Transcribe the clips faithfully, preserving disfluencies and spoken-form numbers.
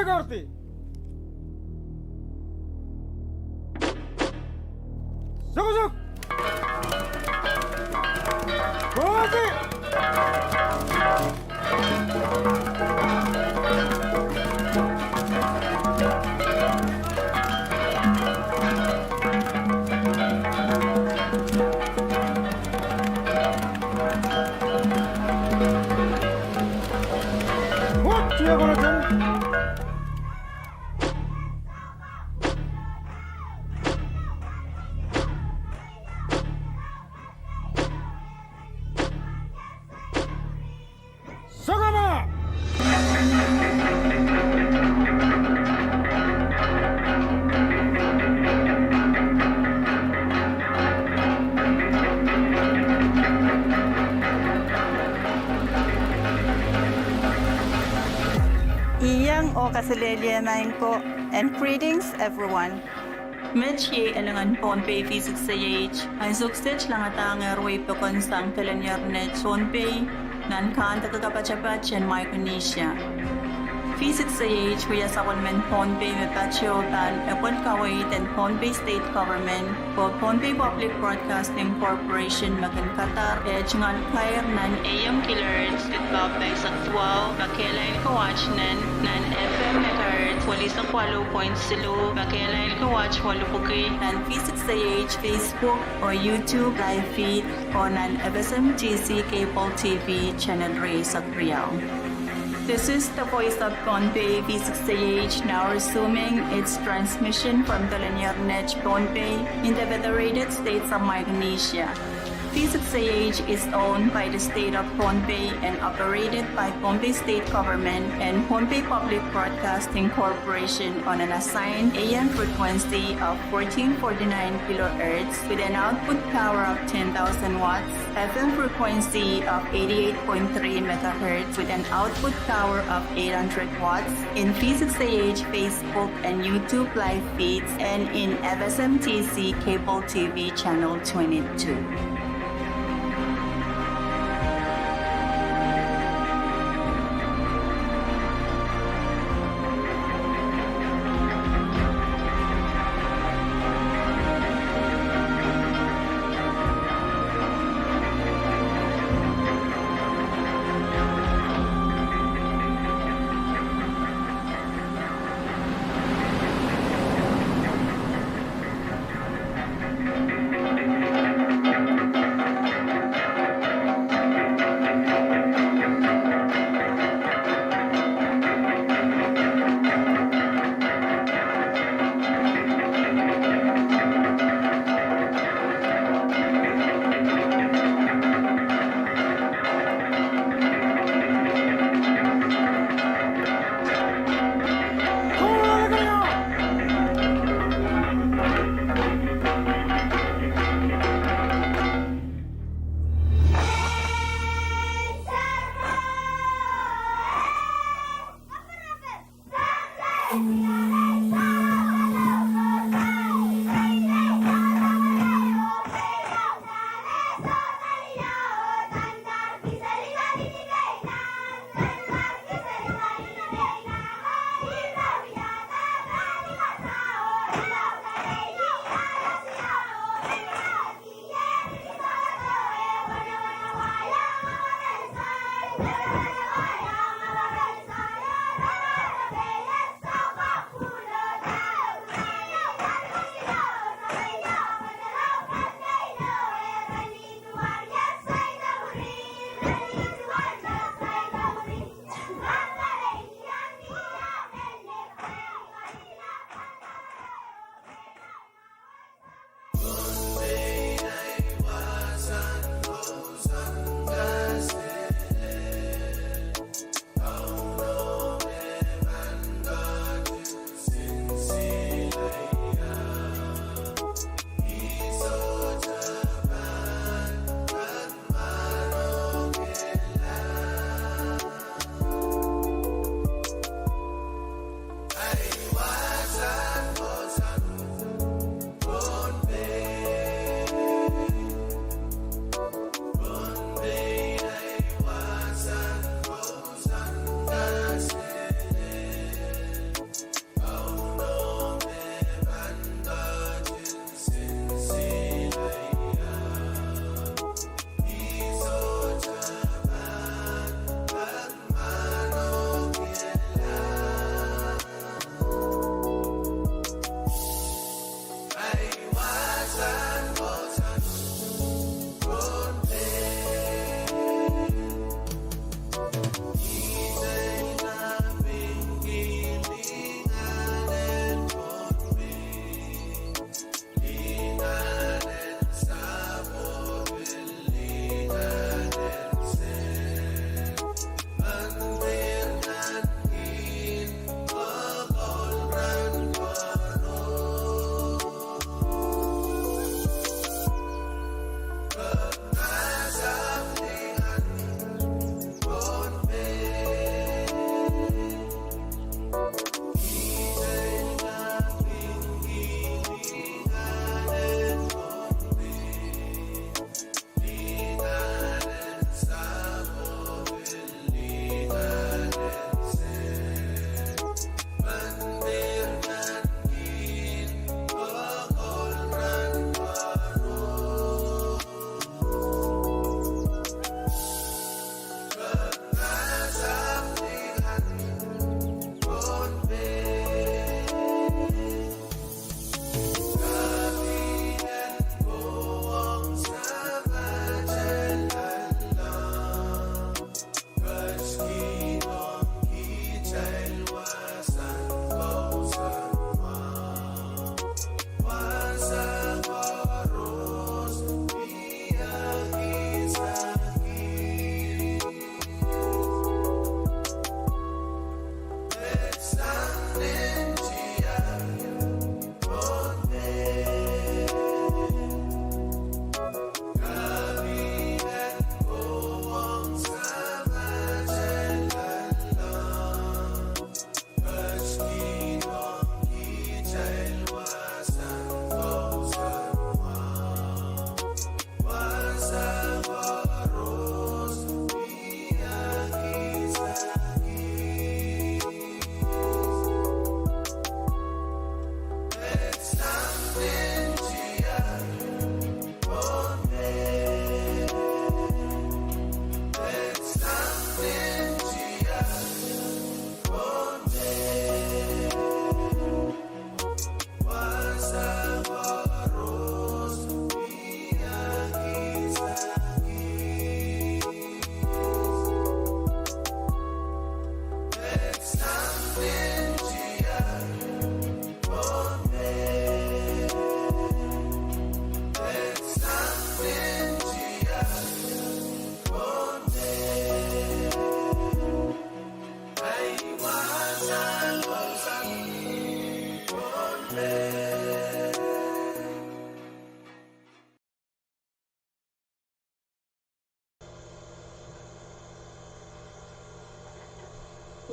Erti. Sukosuk. Koasi. Wot, ia konoten. Sokama! Iang oh kaselehlie maing ko, and greetings everyone. Met iei elengen Pohnpei V six A H, ansou kiset langadahngehr wei pokon sang kelenier net Pohnpei, nan kahndek kapatapat en Micronesia. V six A H wia sapwellimen Pohnpei me patohwan ekwel kaweid en Pohnpei State Government, oh Pohnpei Public Broadcasting Corporation me kin kadar eh tungoal kair nan A M kilohertz, Pop eisek duwau, me kehlail ko watt nen, nan F M megahertz, welihsek waluh point siluh, me kehlail ko watt welipwuki, nan V six A H Facebook oh YouTube live feed, oh nan F S M T C Cable T V channel rieisek riau. This is the voice of Pohnpei, V six A H, now resuming its transmission from the linear net Pohnpei in the Federated States of Micronesia. V six A H is owned by the State of Pohnpei and operated by Pohnpei State Government and Pohnpei Public Broadcasting Corporation on an assigned A M frequency of fourteen forty-nine kilohertz with an output power of ten thousand watts, F M frequency of eighty-eight point three megahertz with an output power of eight hundred watts, in V six A H Facebook and YouTube live feeds, and in F S M T C Cable T V Channel twenty-two.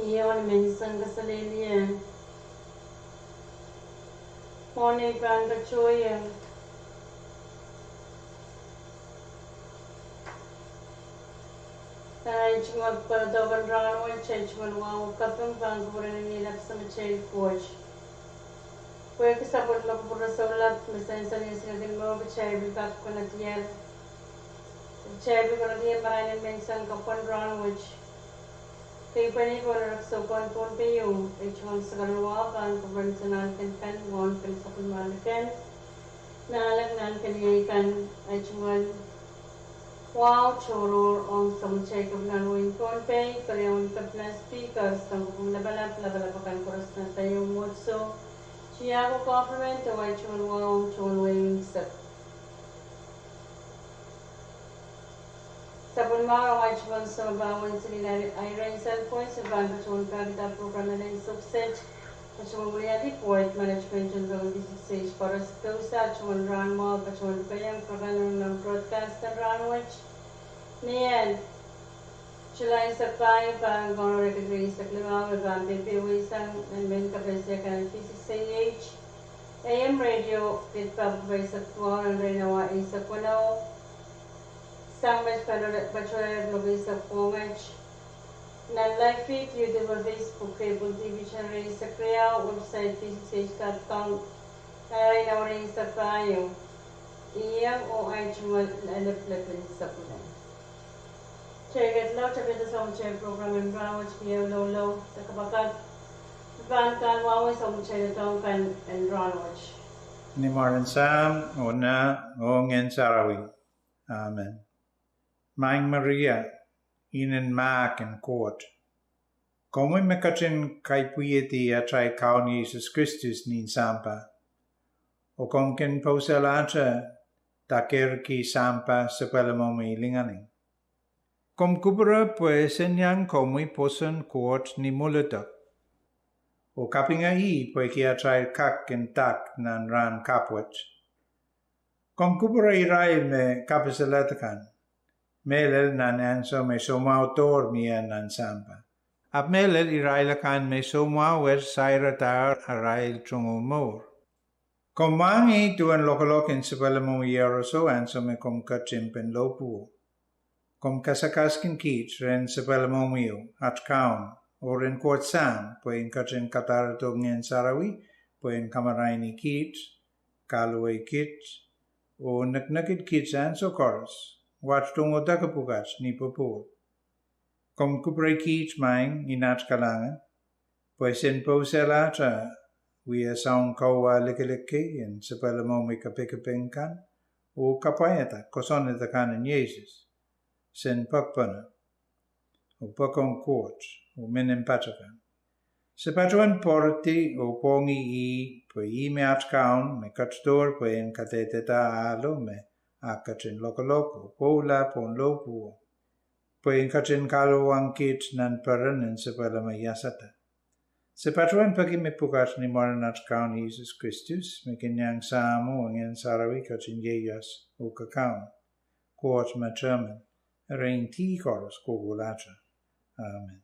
Ih ong menseng kaselehlie. Mwohn ei pahn patohieng. Nan ei tungoal pwukoa doadoahk en rahnwet, ei tungoal wahu kaping pahn kupwurki ni lapsang atail Koht. Pwehki sapwellime kupwure soulap me sansal ni singek en mour kitail pil kak konehdi, kitail pil konehdi marain en menseng kapw en rahnwet. Keipweni pohn erekiso kan Pohnpei ieu, ei tungoal sakaradahn wahu pahn kupwuren nahnken kan, wahu kan sapwellime kan, nahnken, nahnken iei kan, ei tungoal wahu tohrohr ong sapwellime kepina wehin Pohnpei, keriaun kepina, speaker, soun kopwung lapalap, lapalap akan koaros nan keieu mwomwohdiso, tiahk oh government, oh ei tungoal wahu ong tohn wehi unsek. Sapwellime ong ei tungoal sounpar wehi Sili, Irene Salpoins, me pahn patohwan kak ida program en Sohkset, patohwan wiliandi board management en P C C H koaros. Pwehki ei tungoal rahnmwahu patohwan keiong program en broadcast en rahnwet. Ni en July eisek pahieu pahn Kauno rehn Kepina eisek limau, me pahn pepeweisang nan mehn kapehse kan en P C C H A M radio, pid pahn pwukoa eisek duwau nan erein awa eisek weneu. Sang met patohwan, patohwan lokaia eisek pwohnget. Nan live feed, YouTube oh Facebook, cable T V channel eisek riau, website P C C H dot com, nan erein awa eisek pahieu. Ih ong ei tungoal lapalap en sapwellime. Kitail ketin laud tapihada soangen program en rahnwet, kitail loulou, de kapakap, pahn kaun wahwei soangen doadoahk kan en rahnwet. Ni mwaren Sahm, oh Nah, oh Ngehn Sarawi. Amen. Maing Maria, inen mahk en Koht, komwi me ketin kaipwihedi atail Kaun Sises Kristus nin sampah, oh komw kin pousehlahte dakerki sampah sapwellimomwi lingaling. Komw kupwure pwe e sen iang komwi pwoson Koht ni mwuledek, oh kapinga ih pwehki atail kak en dak nan rahn kapw wet. Komw kupwure irail me kapiseled akan, mehlel nan ansou me soumwahu dohr mie nan sampah, ahpw mehlel irail akan me soumwahu wet sairadahr arail tungoal mour. Komw mwahngih duwen lokolok en sapwellimomwi iehroso ansou me komw ketin lohpwuo. Komw kasakaskin kiht rehn sapwellimomwi, at Kaun, oh rehn Koht Sahm, pwe en ketin kadarodo Ngehn Sarawi pwe en kamaraini kiht, kahluwa kiht, oh neknekid kiht ansou koaros, wat tungoal deke pwukat ni pwopwoud. Komw kupwure kiht, Maing, ni at kalahngan, pwe sen pousehlahte wia soun kauwehwe likilik kei en sapwellimomwi kapikipik kan, oh kapwaiada kosonned akan en Sises, sen pekpene, oh poakohng Koht, oh mehn mpatakan. Se patohwan pwaridi oh pwongih ih pwe ih me at Kaun me ketidohr pwe en kadehdehda ahlo me e ketin lokolok oh pwoula pohn lohpwuo, pwe en ketin kahluwahng kiht nan peren en sapwellime iasada. Se patohwan peki mepwukat ni mwaren at Kaun Sises Kristus, me kin iang Sahmo oh Ngehn Sarawi ketin ieias oh kakaun, Koht me determine, erein dih koaros kohkohlahte. Amen.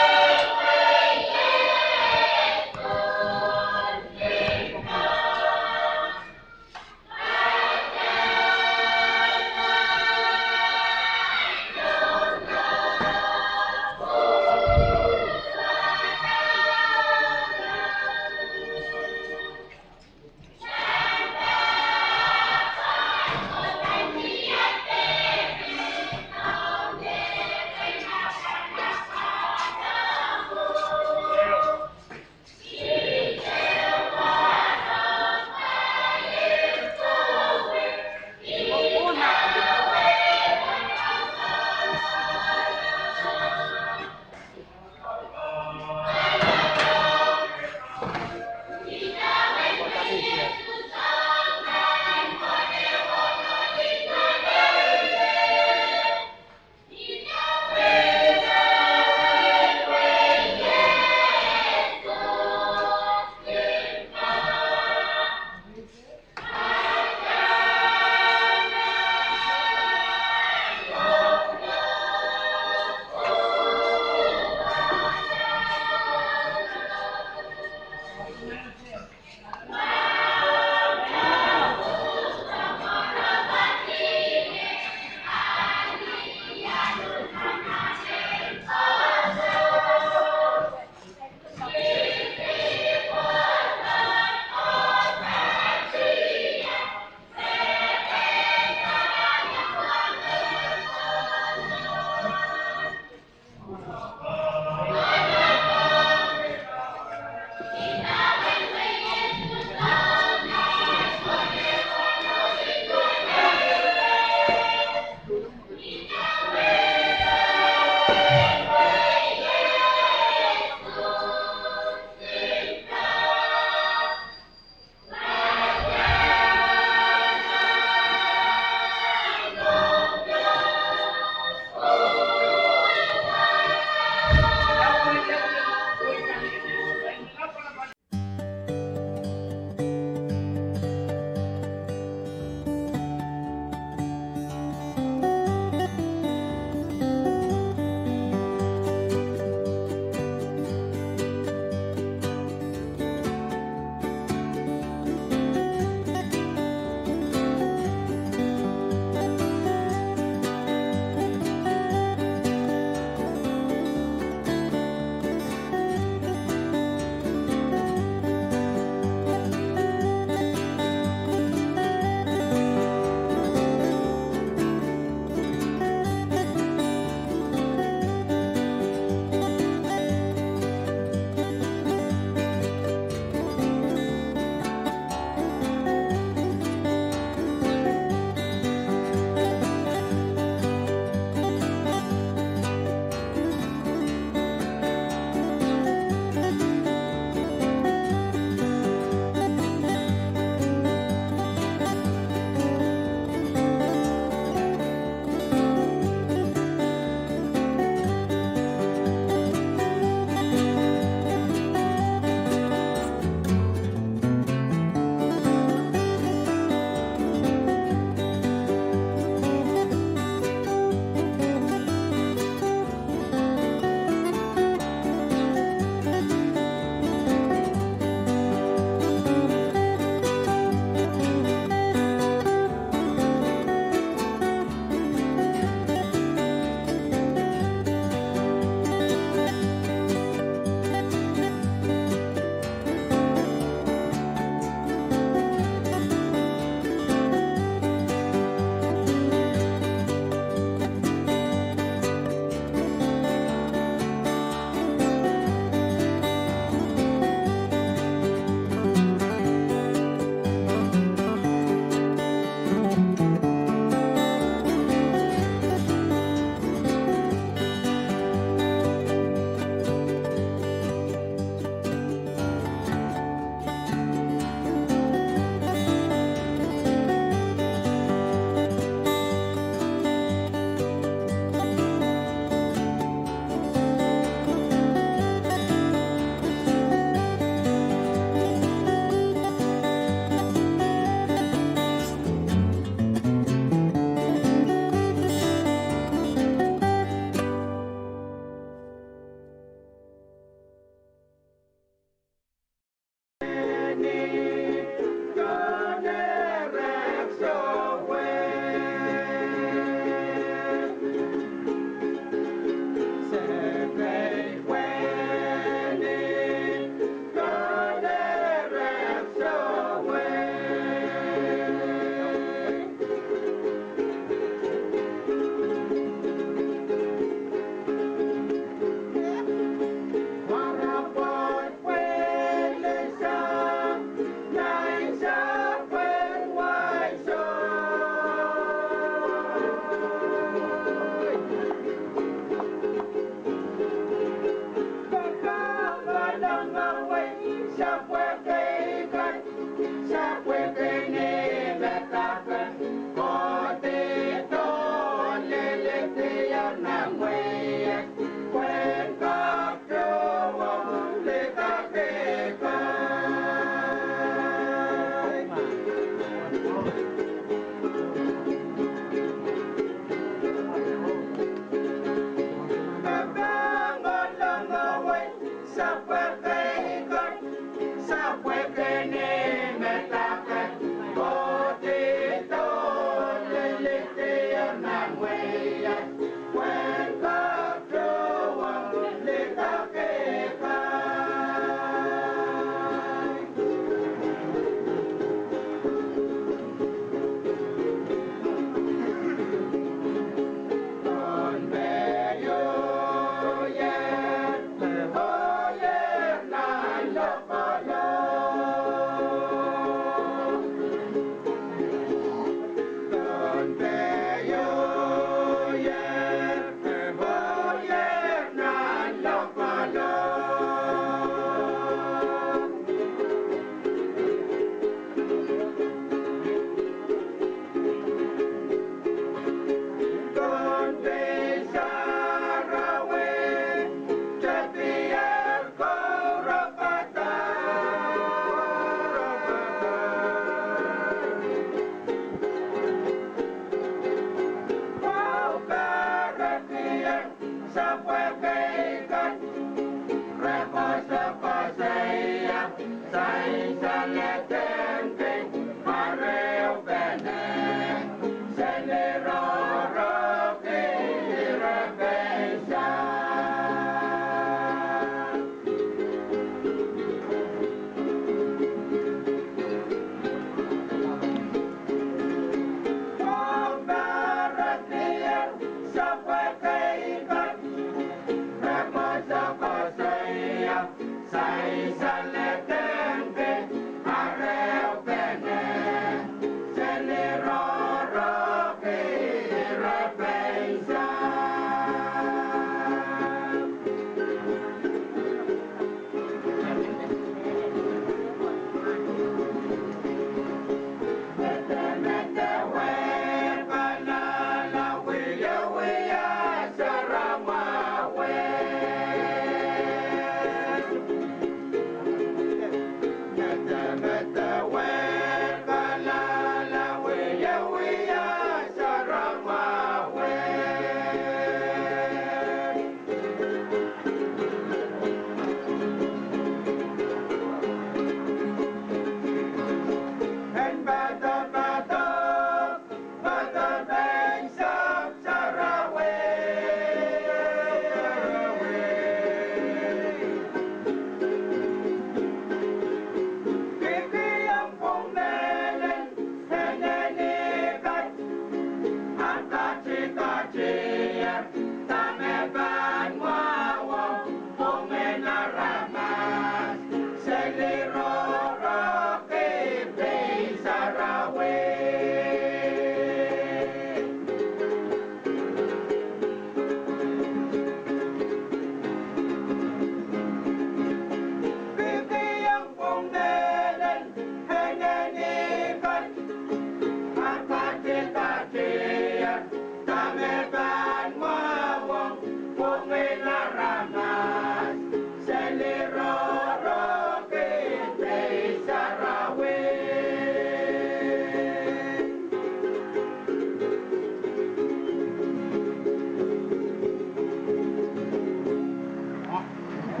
Ih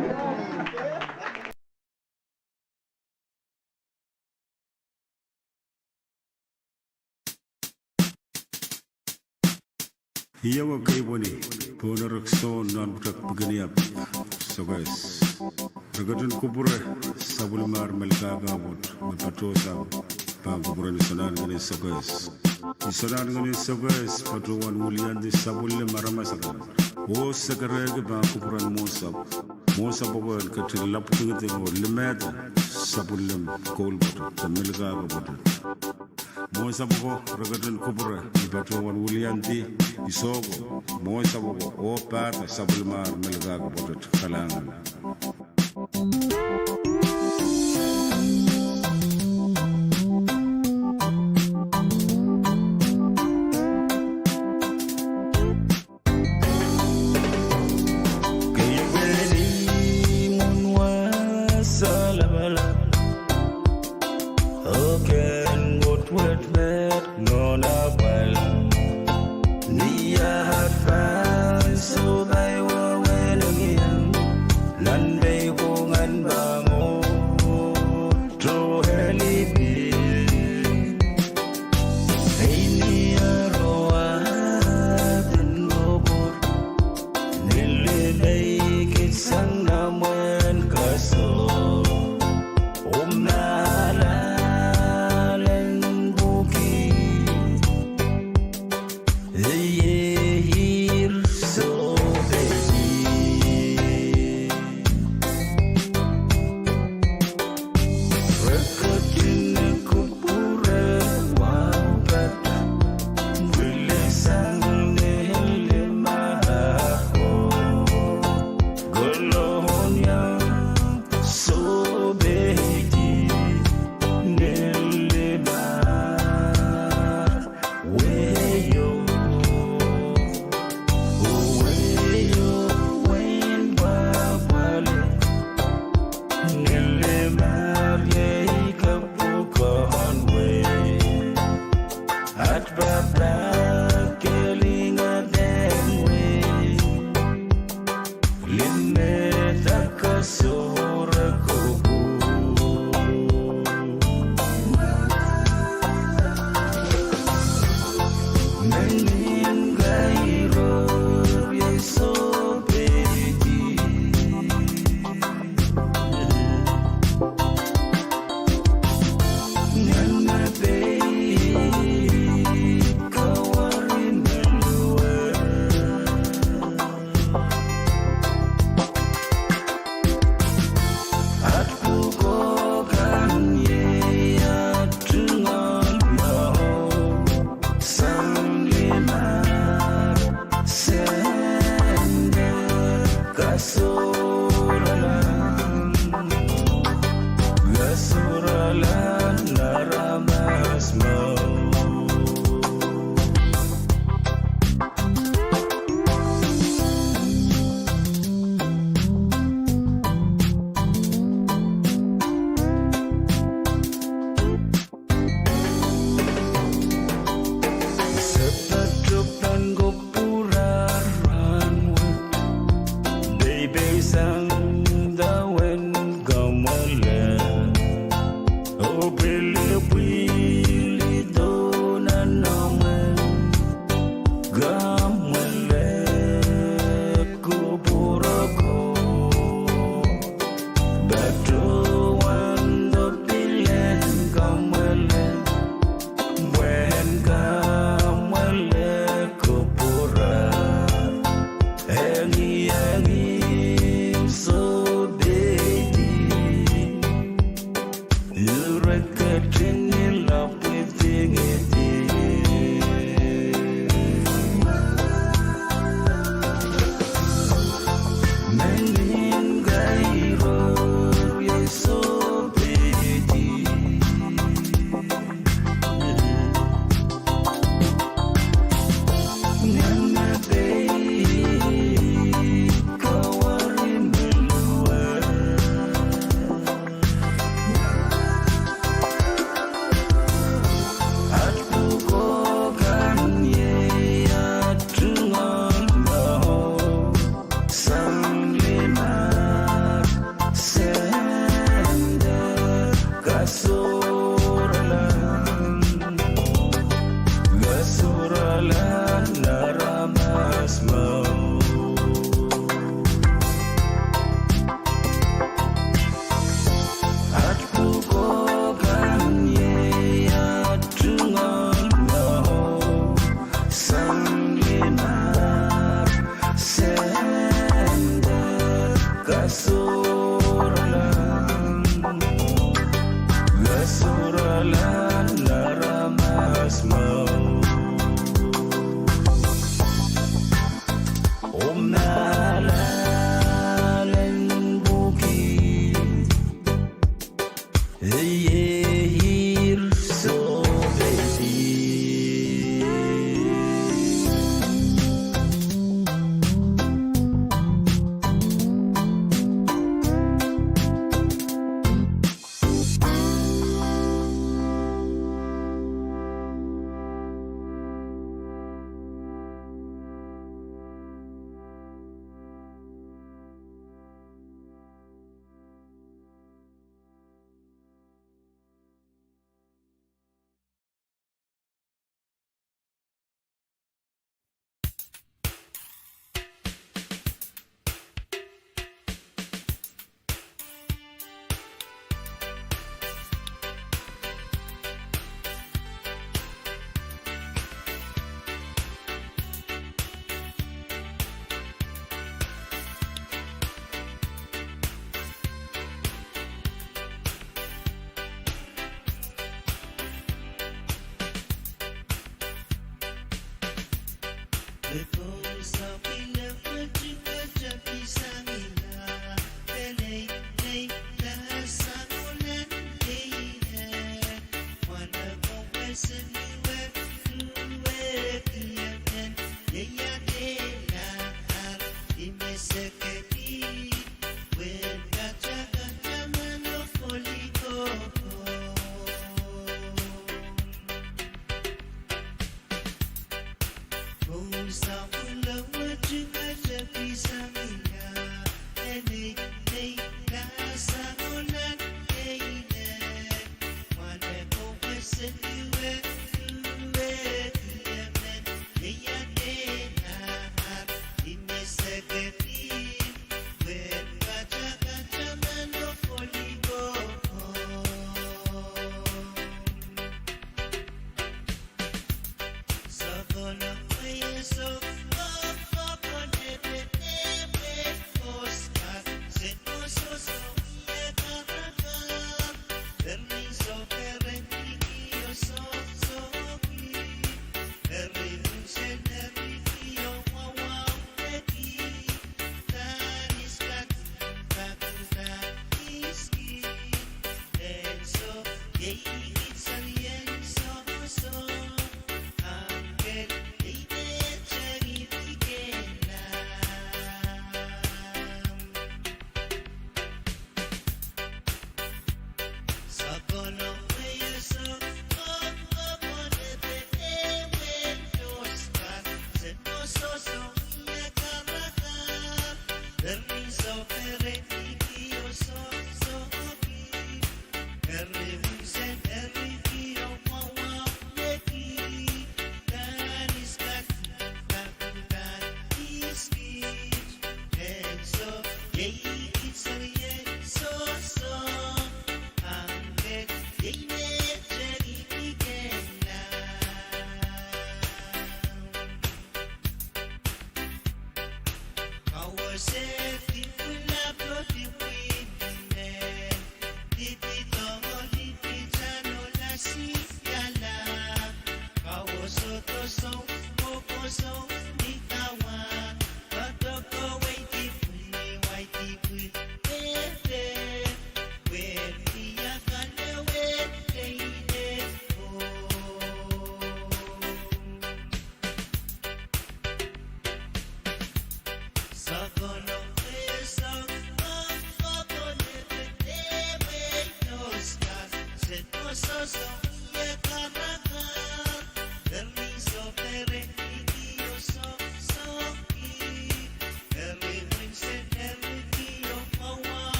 ewe keipweni pohn erek soun nan pwutak Pikiniap, Sokehs. Re ketin kupwure sapwellimar Melkahka pwoat me patohsang pahn kupwuren Isonahnken en Sokehs. Isonahnken en Sokehs patohwan wiliandi sapwellime aramas akan. Oh sekerehki pahn kupwuren Mwohnsapw. Mwohnsapw oko en ketin lapwdingiding oh limehda sapwellime koul pwoatet de Melkahka pwoatet. Mwohnsapw oko re ketin kupwure ni patohwan wiliandi isohko, Mwohnsapw oko oh pahda sapwellimar Melkahka pwoatet kalahngan. Keiekeni mwohn wasa lapalap, oh ken Koht wet met nohn apwal. Ni aht pahn sohpai wehwehn engieng, nan pein kohngan pahn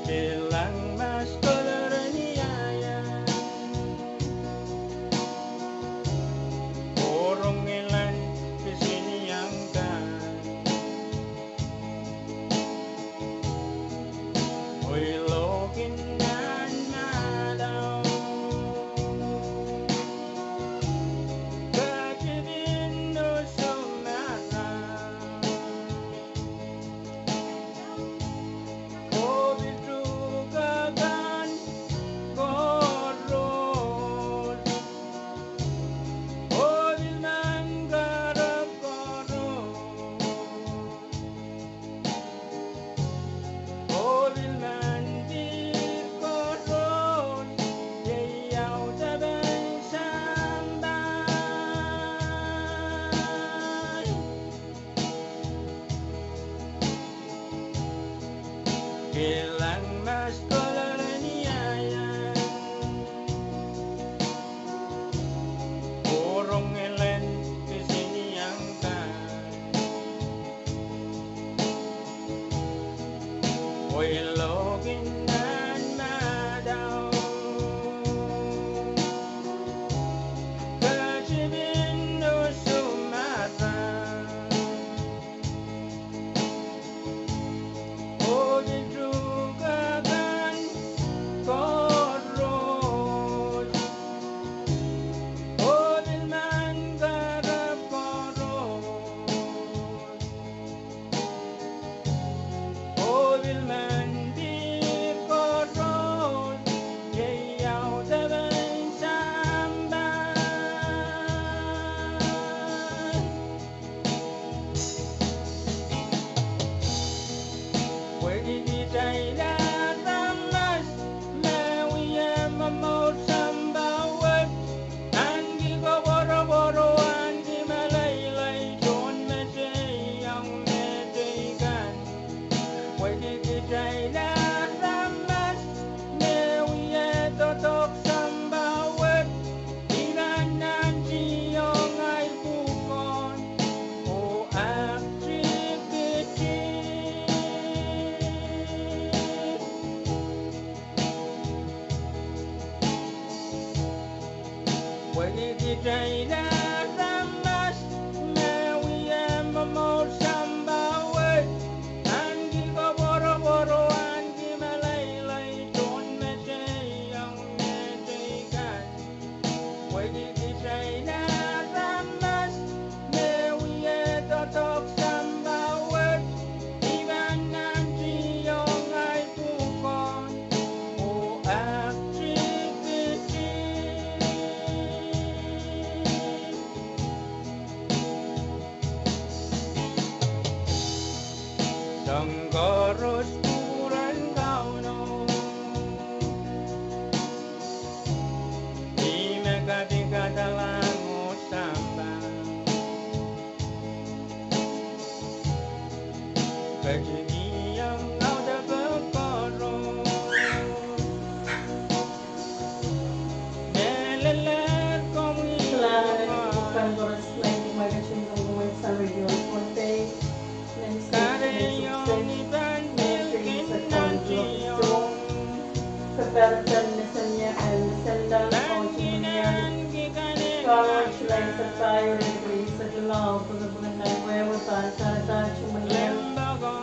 Kilang mas kolor ni aia, orong elan kisiniang kan. Oilokin nan madau, katipin usu mara. Obil tuhke kan koaros, obil men karap koaros, obil men dihp koaros, iei audepen sampah. Kilang mas kolor ni aia, orong elan kisiniang kan. Oilokin nan madau, katipin usu mara. Obil tuhke kan koaros, obil men karap koaros, obil men Ketikihong audepe koaros. Mehlel komwi. Kalahngan en kupwuren koaros, laik me ketin komwi sang radio Pohnpei, Ministry of State, Ministry of State, Keperpen Mesenia and Mesenda, oh Tumwilian, Rahnwet July eisek pahieu, riekid rieisek limau, pwekpweken nan wehwe pahn kahrehda Tumwilian,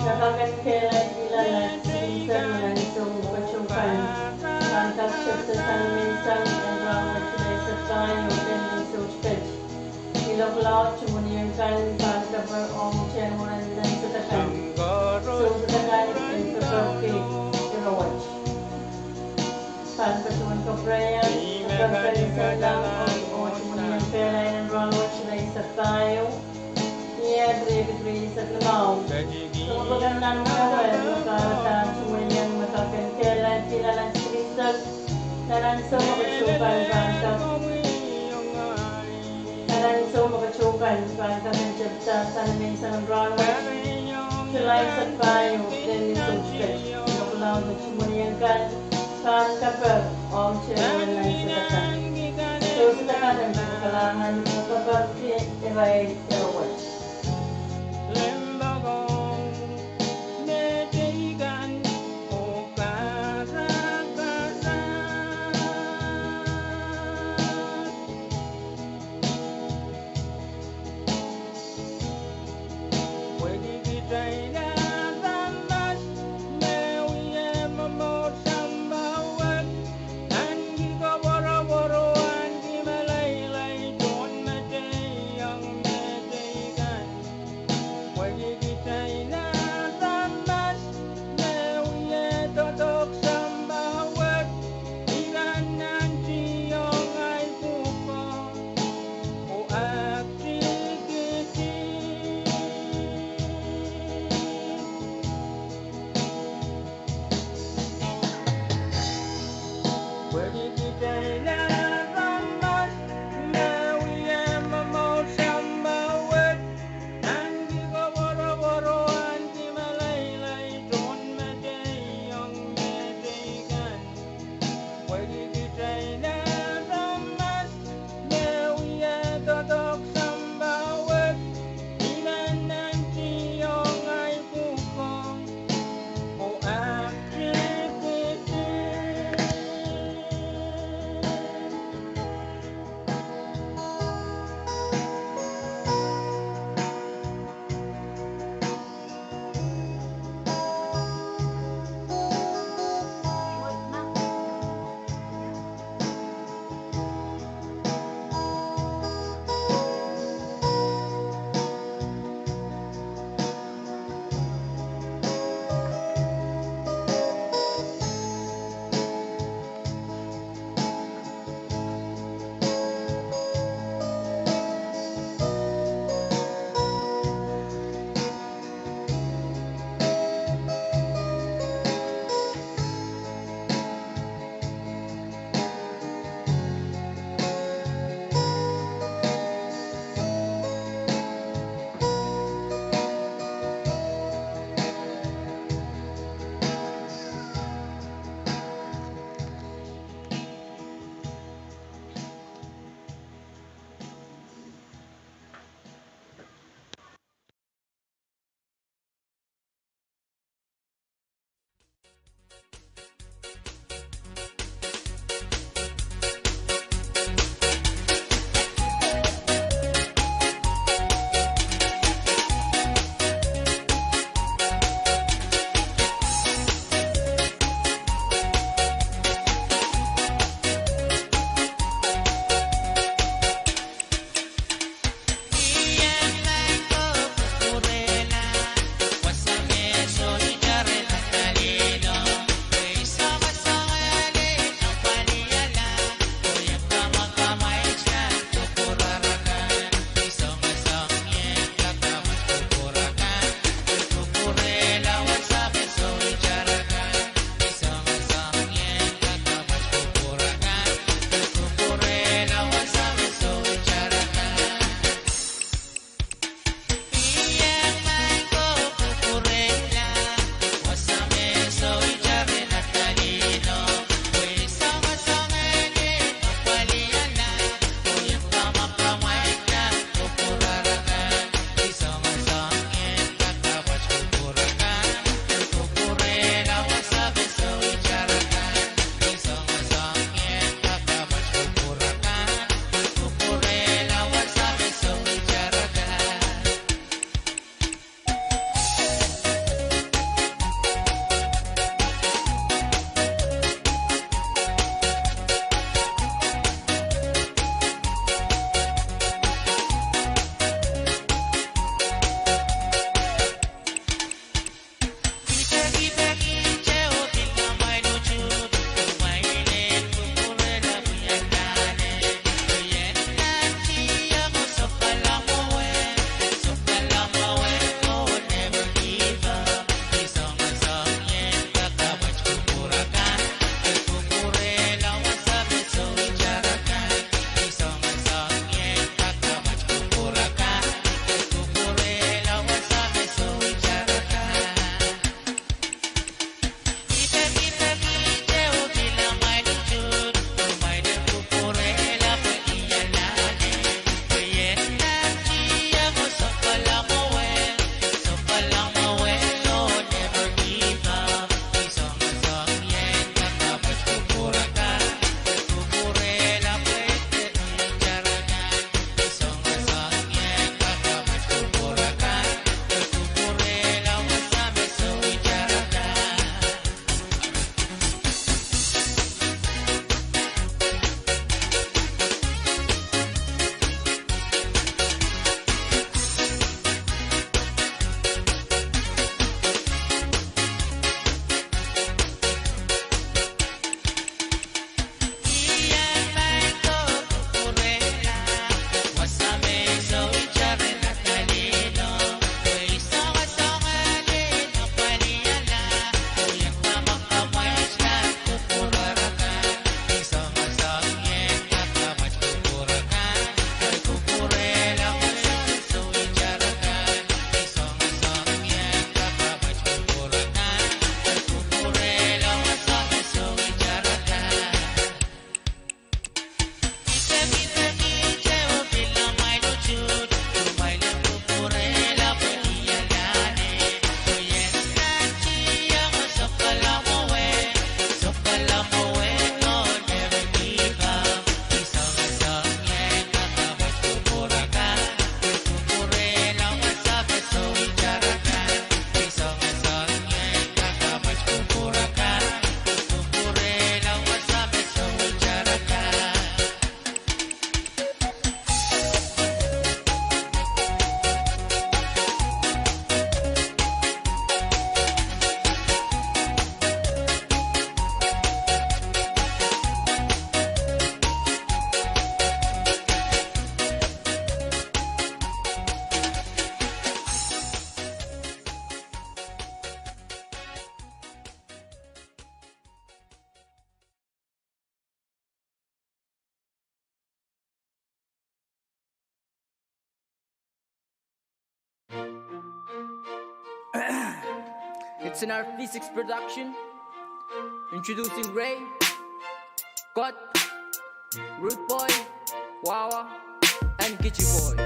me kak en kehlailkihla nan Silisel nan ansou me patohwan pahn kak tepda sang menseng en rahnwet July eisek pahieu, elen soutik pet. Ilok laud, tumwilian kan pahn keper ong tehnwuren nan sehd akan. Sehd akan en keperki ire wet. Pahn patohwan kapwurehiong Keperpen Mesenda oh Tumwilian kehlail en rahnwet July eisek pahieu, ier riekid rieisek limau. Pwekpweken nan wehwe me kahrehda Tumwilian me kak en kehlailkihla nan Silisel, nan ansou me patohwan pahn kak nan ansou me patohwan pahn kak en tepda sang menseng en rahnwet July eisek pahieu, elen soutik pet. Ilok laud, tumwilian kan pahn keper ong tehnwuren nan sehd akan. Sehd akan en kalahngan me keperki irail ire wet. It's an R V six production. Introducing Ray, Kot, Rude Boy, Wawa, and Kichi Boy.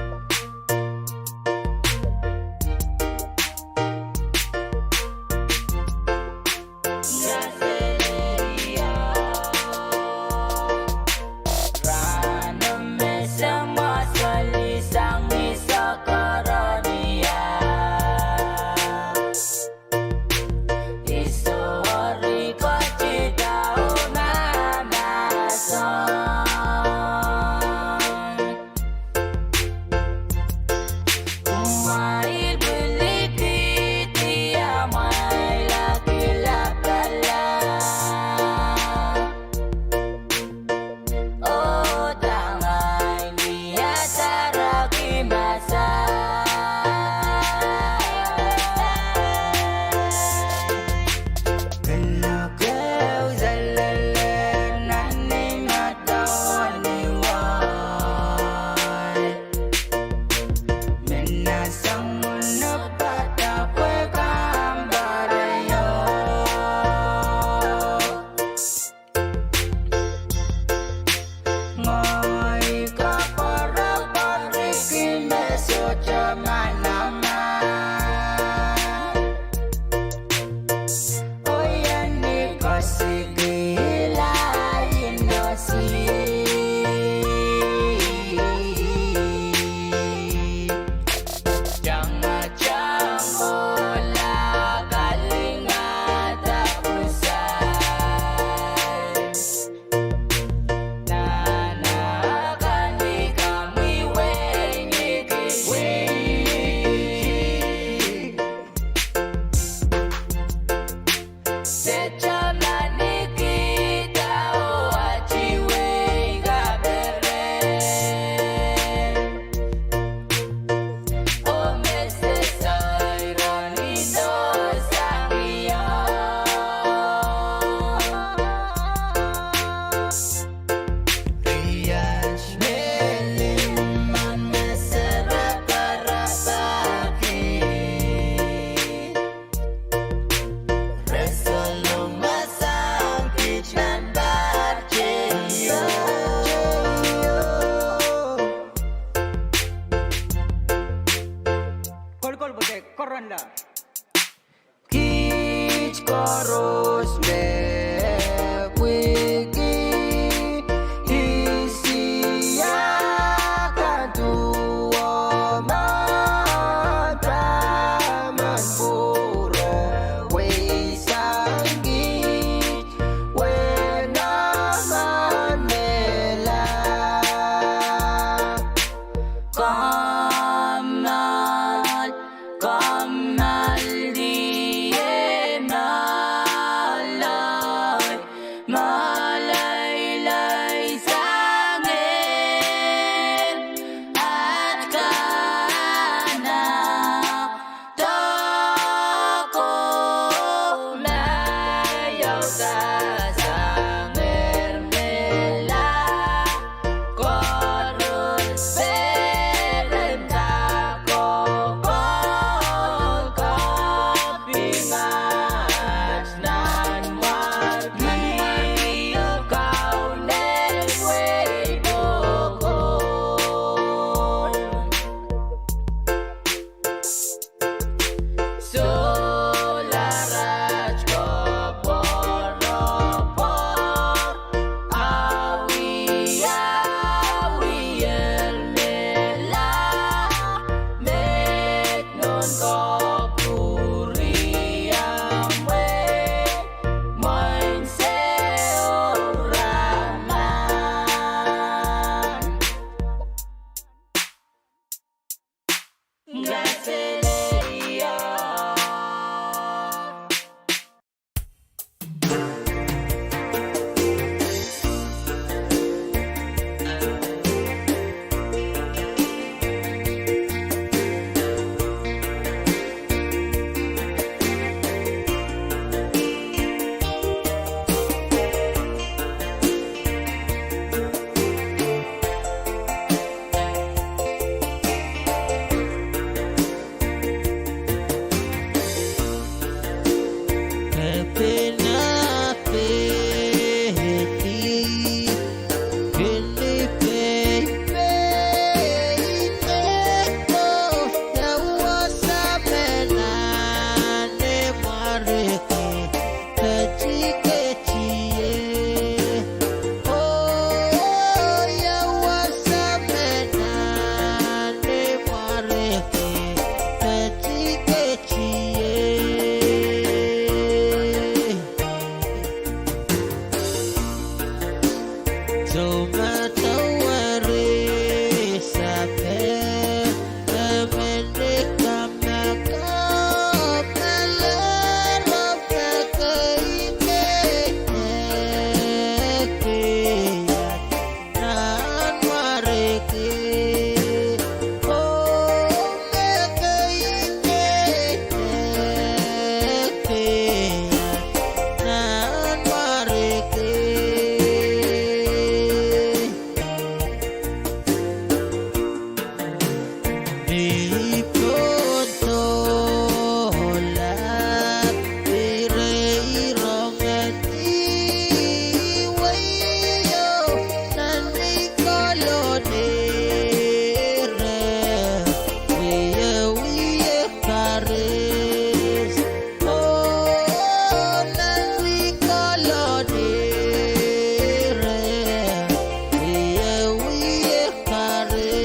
Kolokol pwe koaros en la. Kiht koaros me pwiki Isia kan duwen Taman Pwuro, weisang kiht, wenemen mehla. Kommoal, kommoal, die mala, malailai sang ehr, at kana, doko, maiauda sang ehr mehla. I pwon dohlap, I rong en wiewiawi, nan ni kolonire, I wie karis. Oh, nan ni kolonire, I wie karis.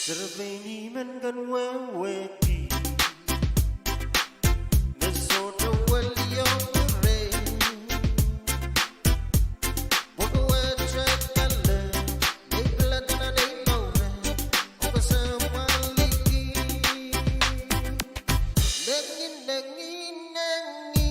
Seri pein ih men ken wehwehki me sohte welio pwurehng, pwehki wehwehte pele, nei pilada nan ei mour, oh kesempwal liki. Nengin, nengin, nengin.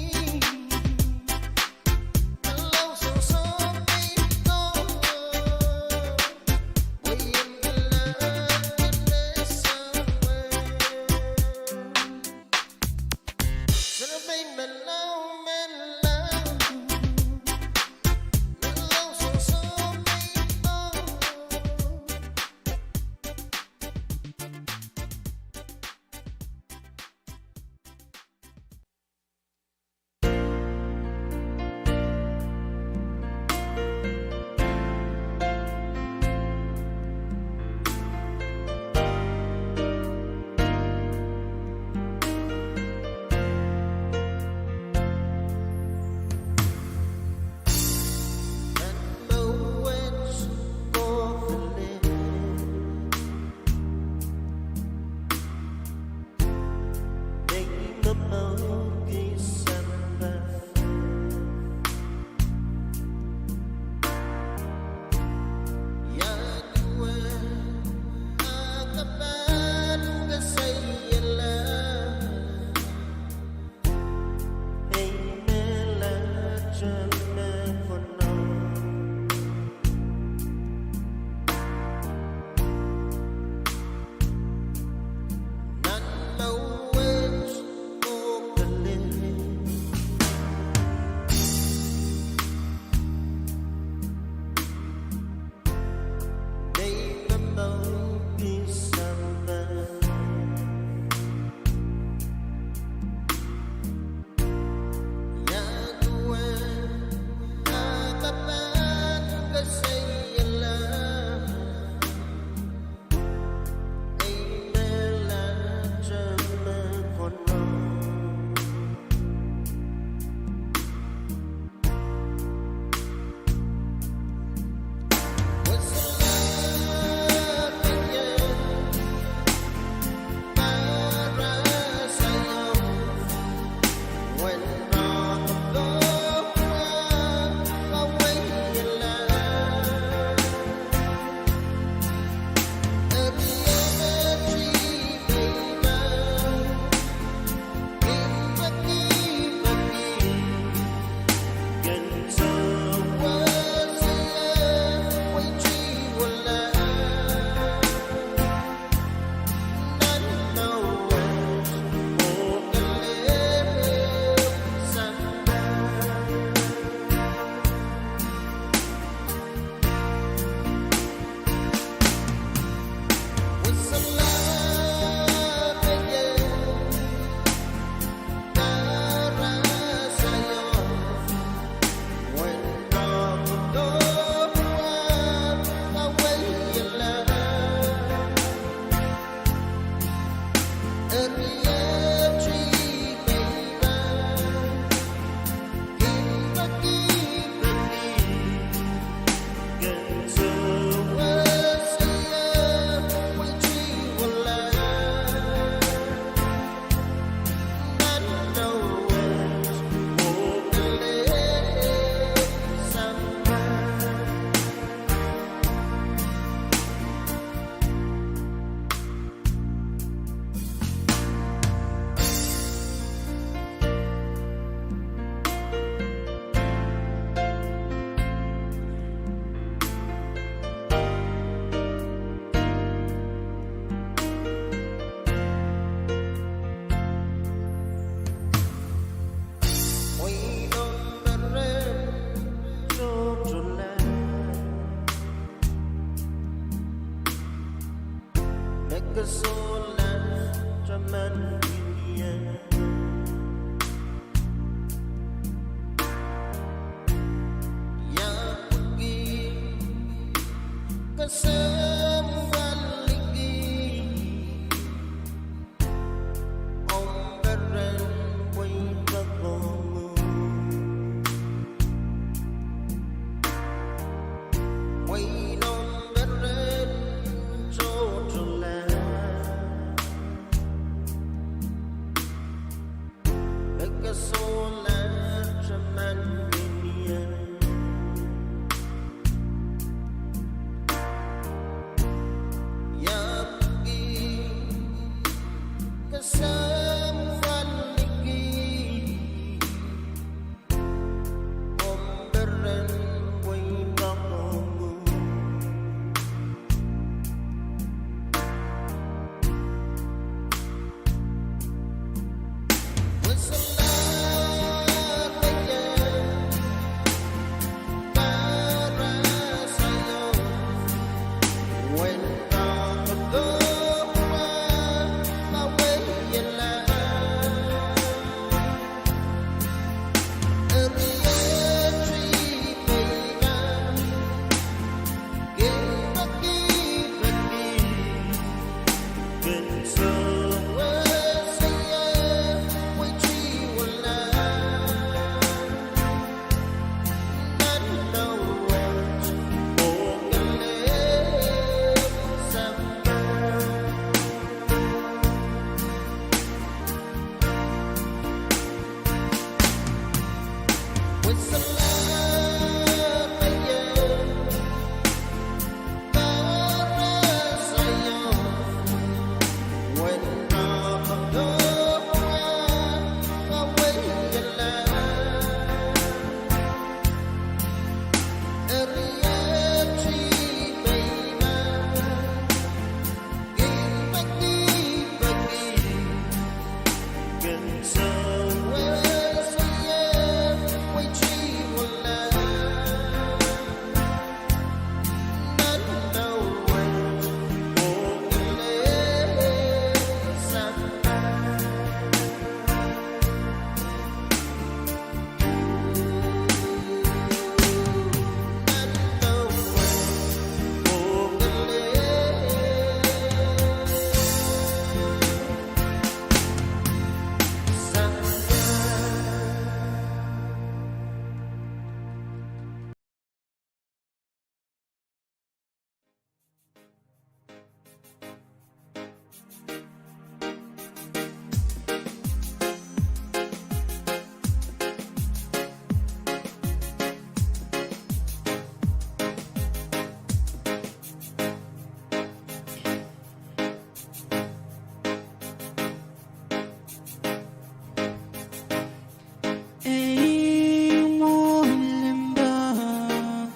Ei mwo limpoak,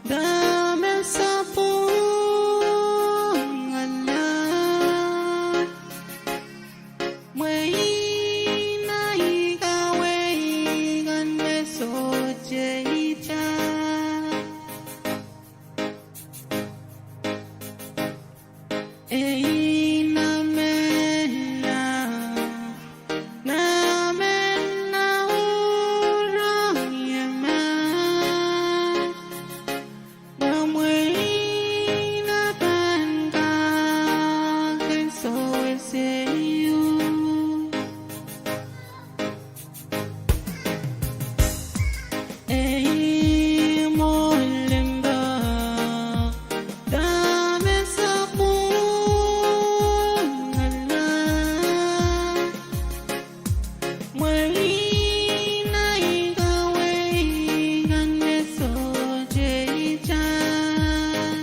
dahme sapwung ala, mwein ei kaweid kan me sohte itar. Ei namen la, namen la oh rong ie ma, pwe mwein a pahn kak en sewese iuk. Ei mwo limpoak, dahme sapwung ala, mwein ei kaweid kan me sohte itar.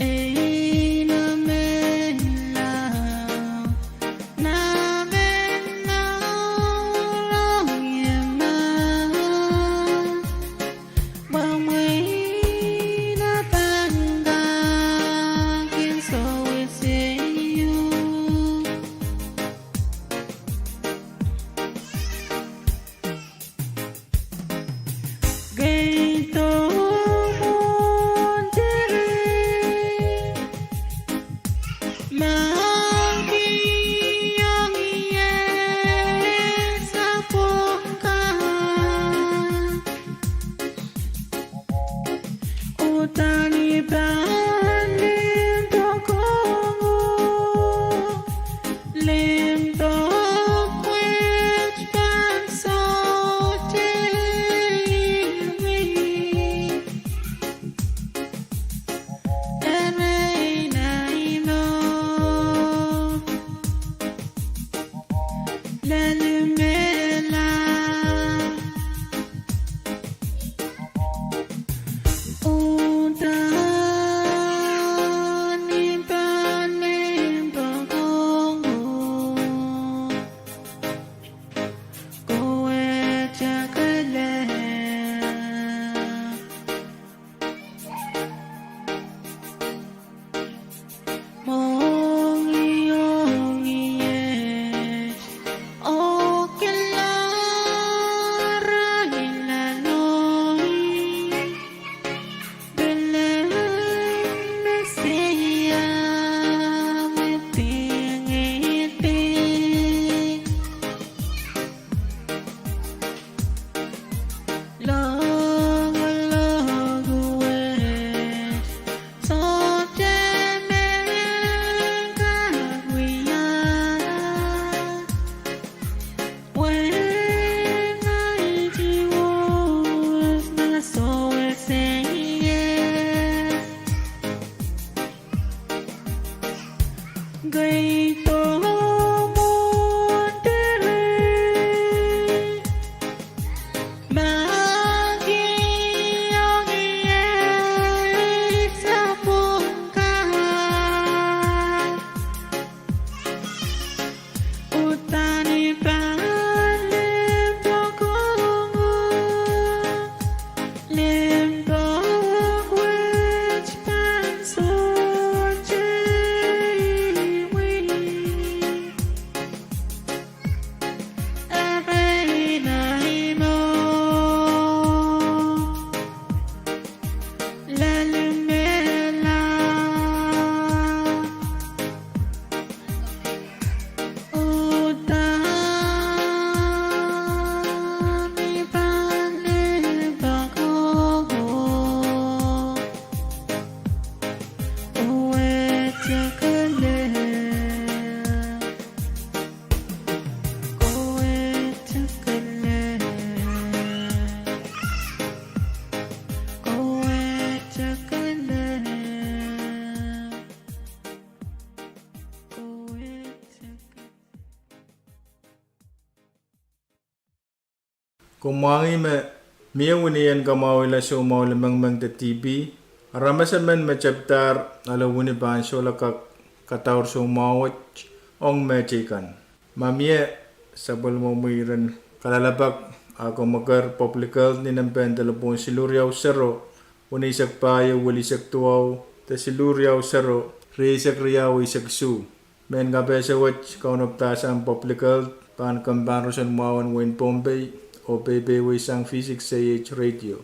Ei namen la, namen la oh rong ie ma, pwe mwein a pahn kak en sewese iuk. Keido mwohn tiri, ma kihong ie sapwung kan. Udahn I pahn limpoak ong uhk, limpoak wet pahn sohte imi. Eri ei naino, lelimehla. Udahn Komw mwahngih me mie wini en kamwahwihala soumwahu limengmeng de T B. Aramas emen me tepdahr ale wini pahn solahr kak kadaur soumwahu wet ong mehteikan. Ma mie, sapwellimomwi iren kalelapak, a komw eker Public Health ni nempehn delepwohn siluh riau sero, weneisek pahieu, welisek duwau, de siluh riau sero, rieisek riau, eisek isuh. Mehn kapehse wet kaunopdahsang Public Health pahn kempoakepahn roson mwahu en wehin Pohnpei, oh peipeieisang V six A H Radio.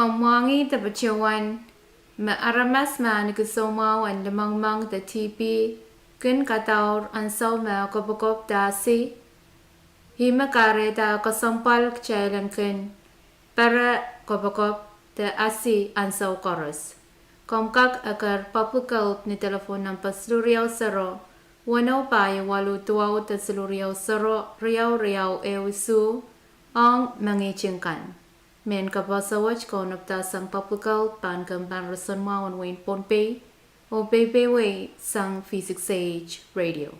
Mwahngih de patohwan me aramas me ahneki soumwahu en limengmeng de T B kin kadaur ansou me kopokop de asi, ih me kahrehda kesempwal kitail en kin pere kopokop de asi ansou koaros. Komw kak eker Public Health ni delepwohn nempeh siluh riau sero, weneu pahieu waluh duwau de siluh riau sero, riau riau ehu isuh, ong mengihting kan. Mehn kapehse wet kaunopdahsang Public Health pahn kempen roson mwahu en wehin Pohnpei, oh peipeiewe sang V six A H Radio.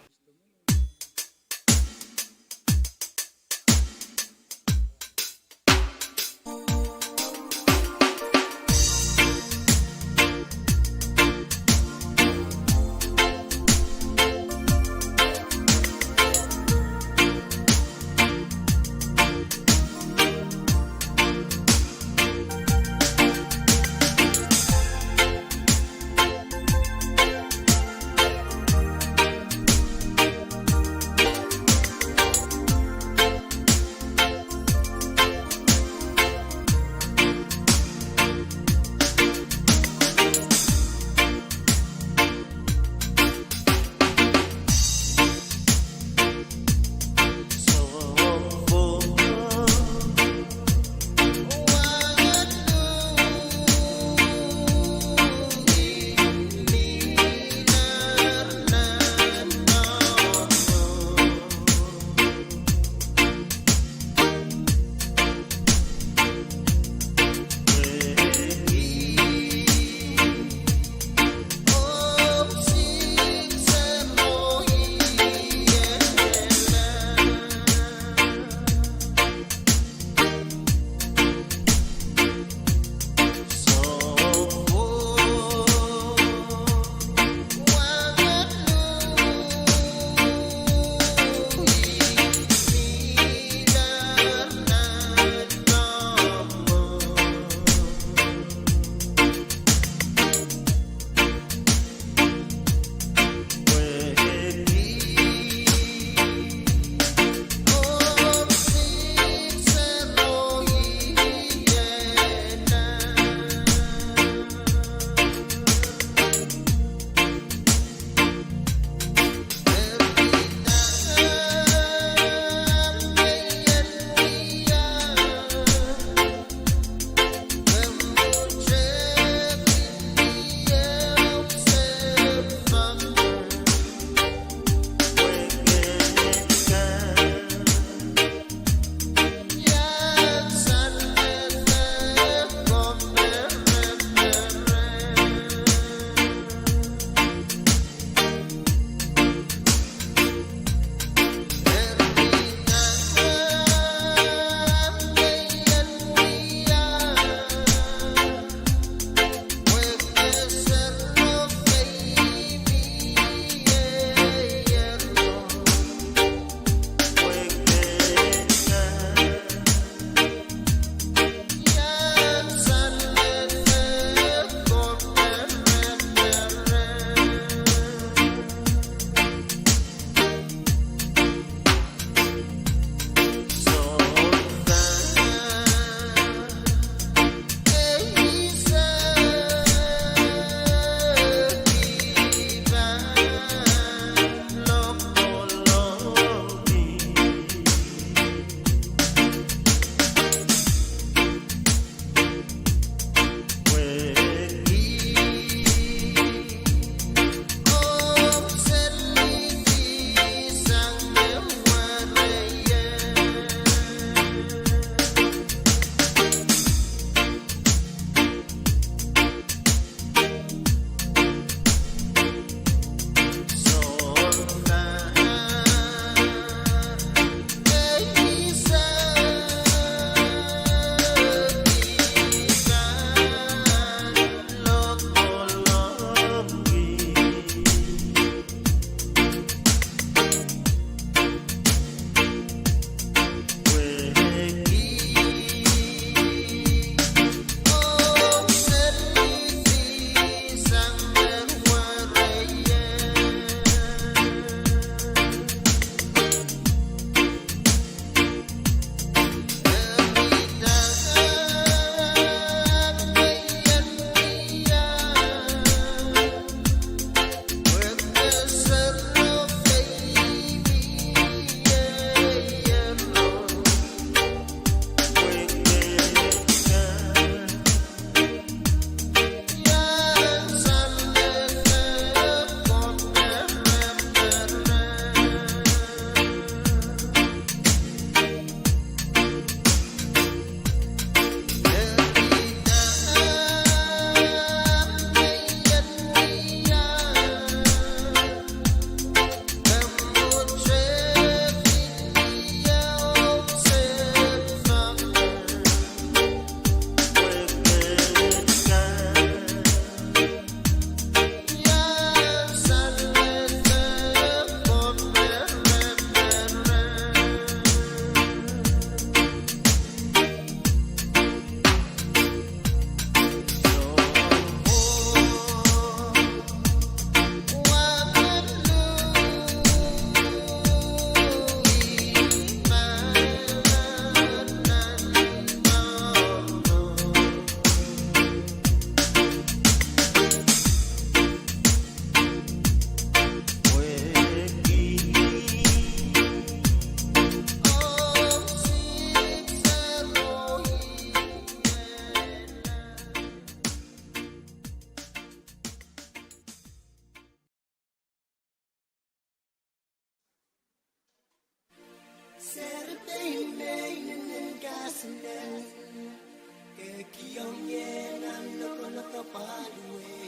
Kehkihong ie nan lokolok paliwei,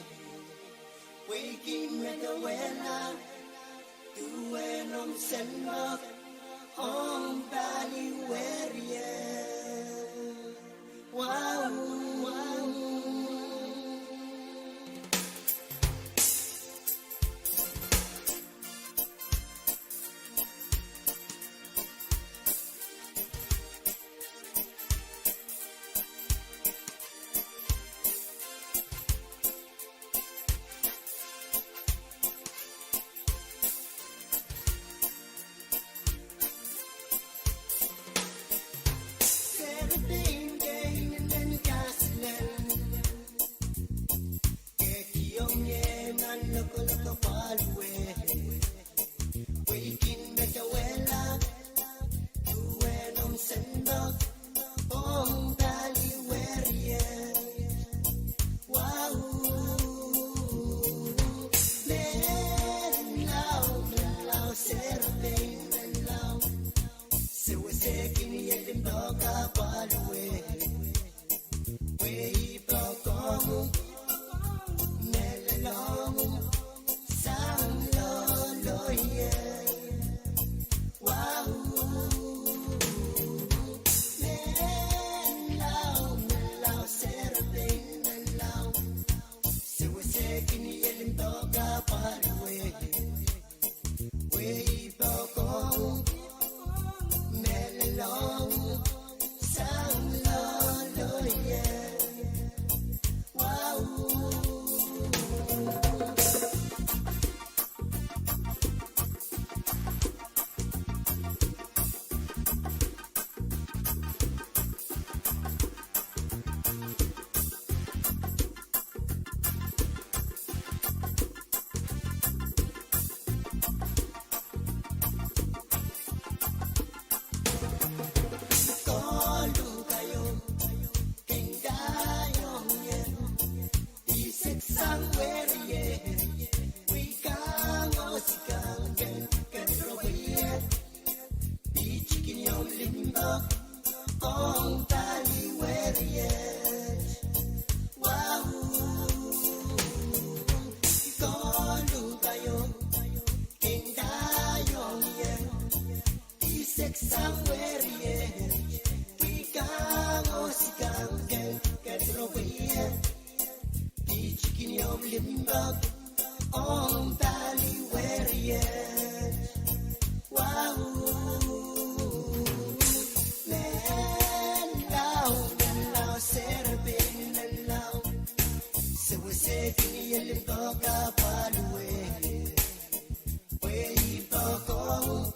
pwehki me dawehla duwen omw sendok ong paliweri ie. Wau, wau. Serepein kei inenen kaselel, kehkihong ie nan lokolok paliwei, pwehki me dawehla duwen omw sendok ong paliweri ie. Wau, menlau, menlau, serepein menlau. Sewesehkin ie limpoak paliwei, pwe I poakohng, mehlelong sang loaloie. Wau, menlau, menlau, serepein menlau. Sewesehkin ie limpoak paliwei, pwe I poakohng, mehlelong sang loaloie. Wau. Koluhkaio, kin kaiohng ie, isek sang weriet, pwe I kang oh sikangen kedirepwe ie, pitsik ni omw limpoak ong paliweriet. Wau, koluhkaio, kin kaiohng ie, isek sang weriet, pwe I kang oh sikangen kedirepwe ie, pitsik ni omw limpoak ong paliweriet. Wau, menlau, menlau, serepein menlau. Sewesehkin ie limpoak paliwei, pwe I poakohng,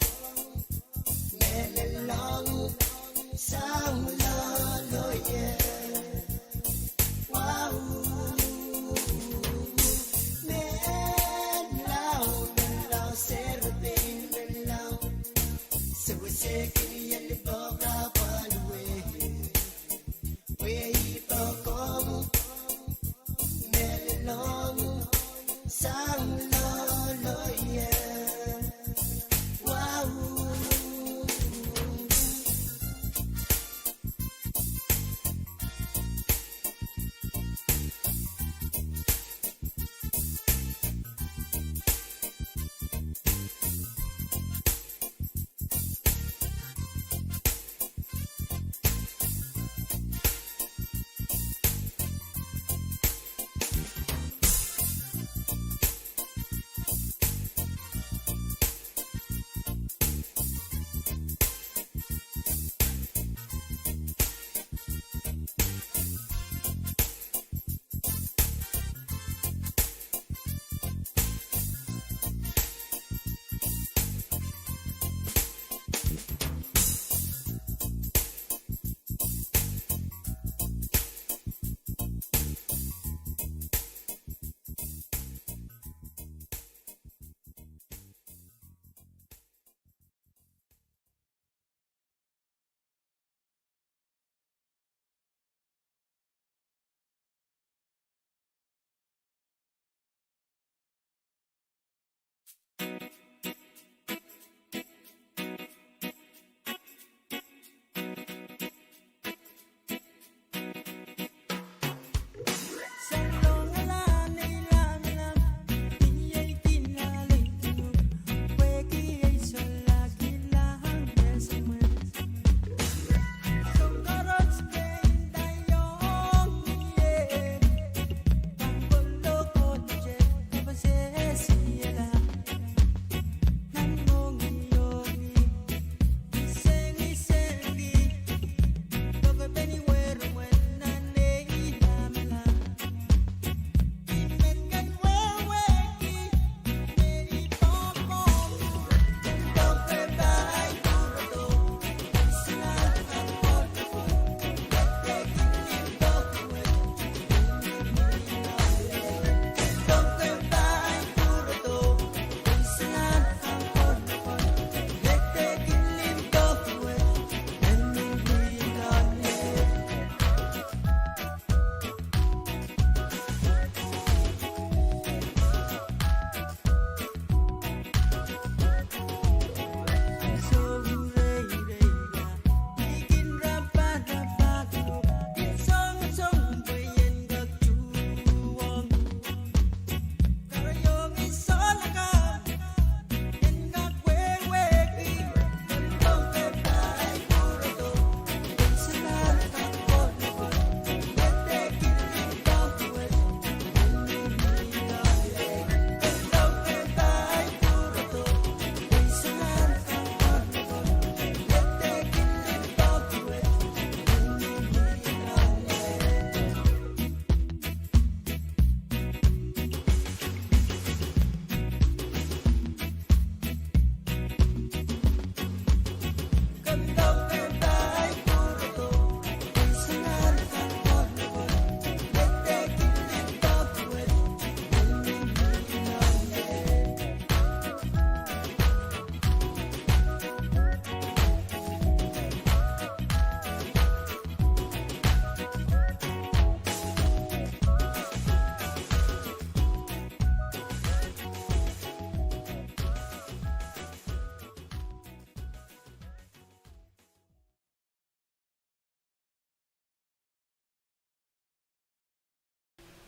mehlelong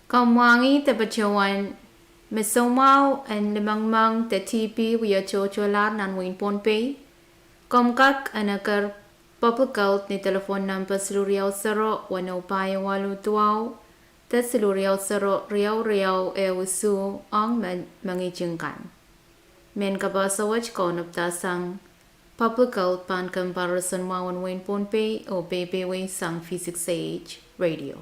Komw mwahngih de patohwan me soumwahu en limengmeng de T B wie tohtohlahr nan wehin Pohnpei? Komw kak en eker Public Health ni telephone number siluh riau sero weneu pahieu waluh duwau de siluh riau sero riau riau ehu isuh ong me mengihting kan. Mehn kapehse wet kaunopada sang Public Health pahn kompoakepahrek en wehin Pohnpei oh peipeiewi sang V six A H Radio.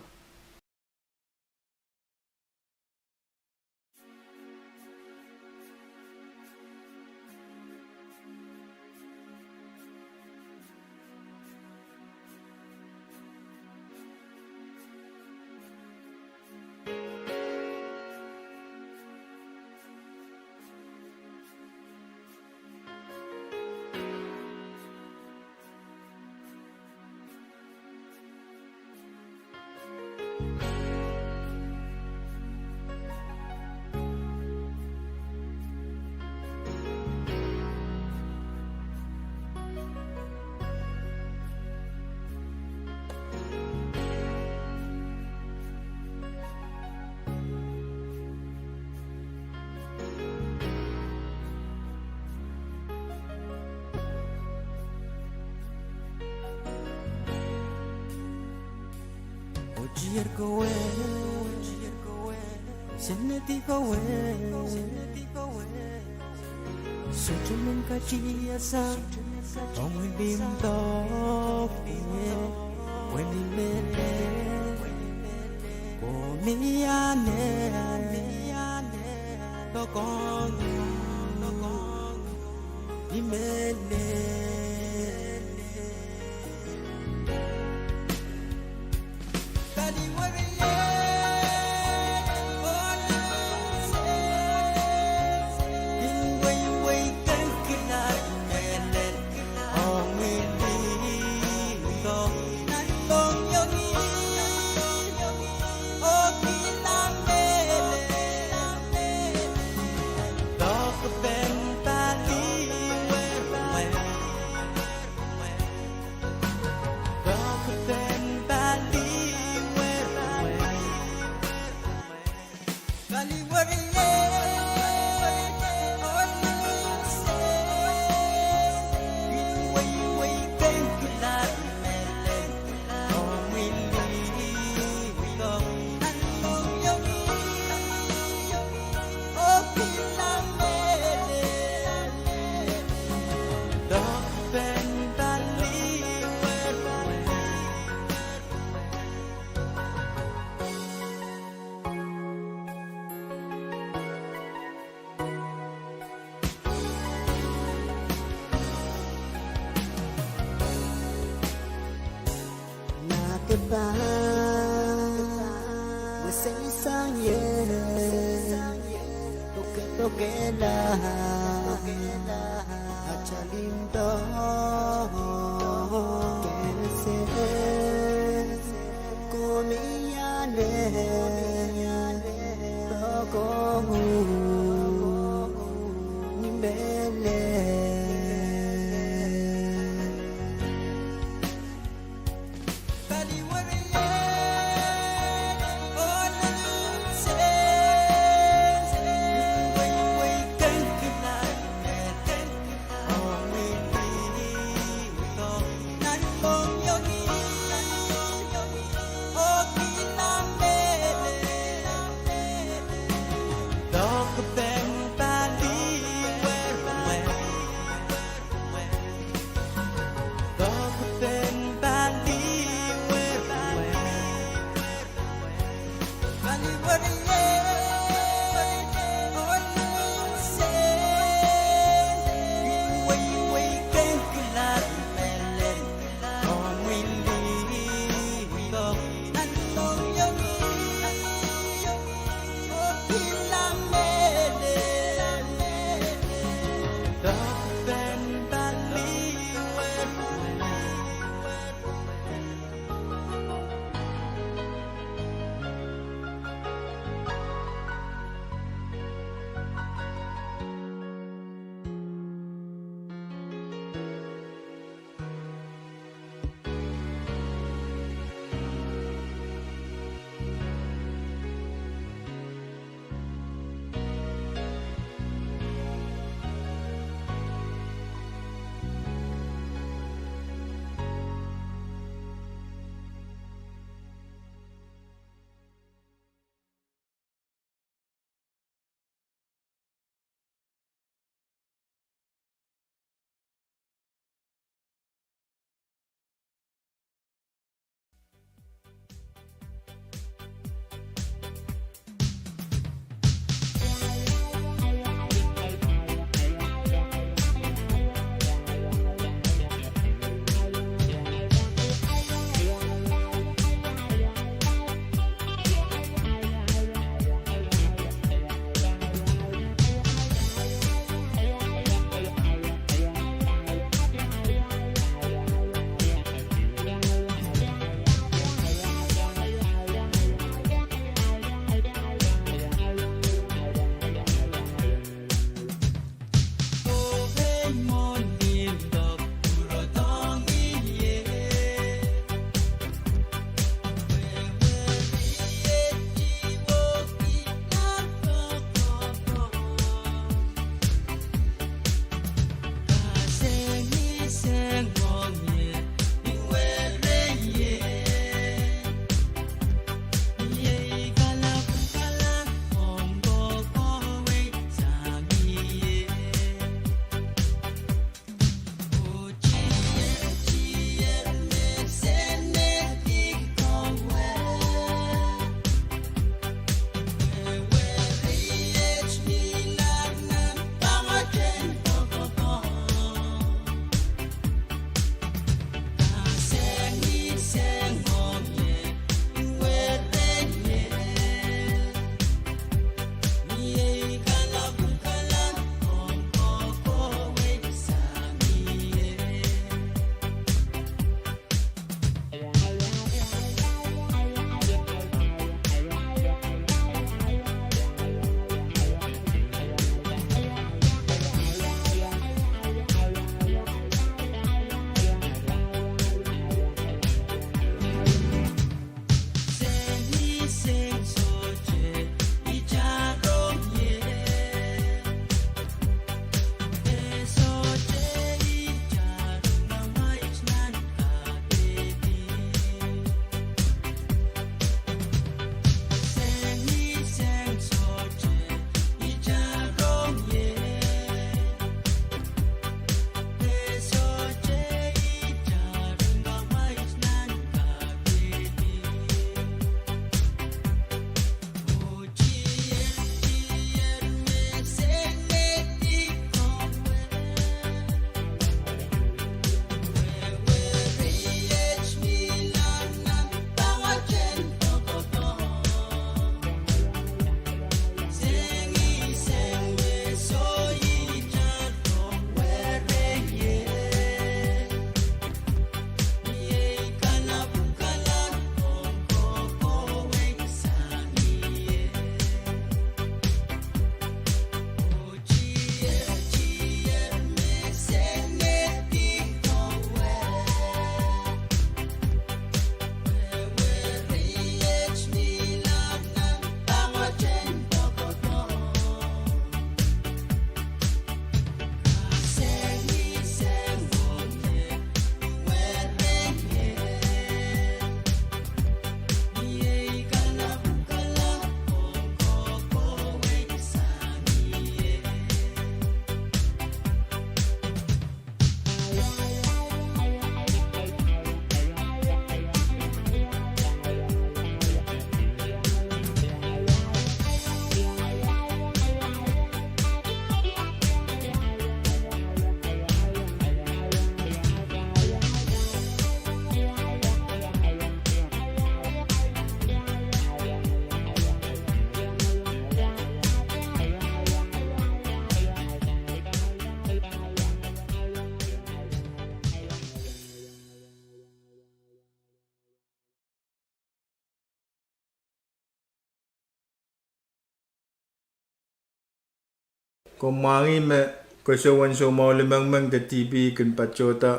Komw mwahngih me koasoan soumwahu limengmeng de T B kin patohda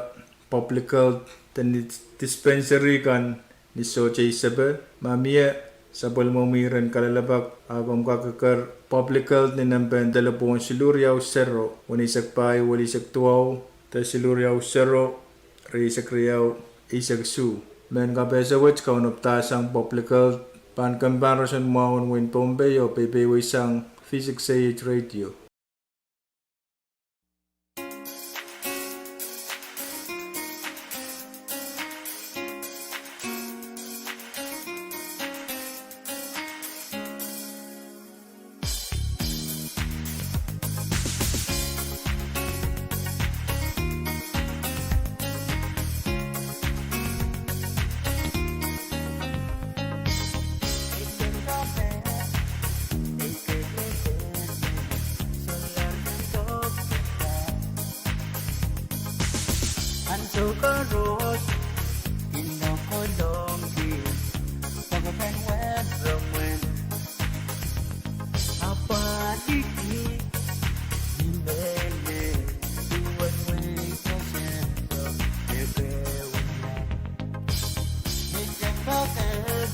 public health de ni dispensary kan ni sohte isepe. Ma mie sapwellimomwi ren kalelapak, a komw kak eker public health ni nempehn delepwohn siluh riau sero, weneisek pahieu, welisek duwau, de siluh riau sero, rieisek riau, eisek isuh. Mehn kapehse wet kaunopdahsang public health pahn kempoake roson mwahu en wehin Pohnpei oh peipeweisang V six A H radio. Ansou koaros, kin kokohlongki pokpen weromwen. Apwaliki ni mehlel, duwen wehi koasoando me pehwei. Ni tempoaken,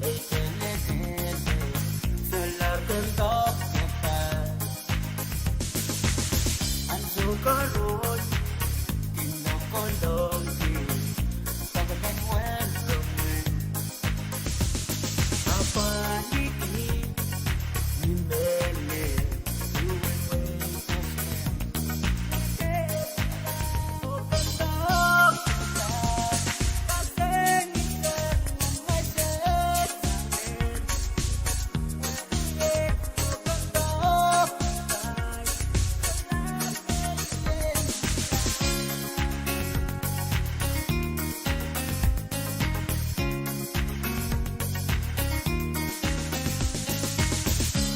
ei kelekele, solahr ken doadoahk. Ansou koaros, kin kokohlongki pokpen weromwen. Apwaliki ni mehlel, duwen wehi koasoando.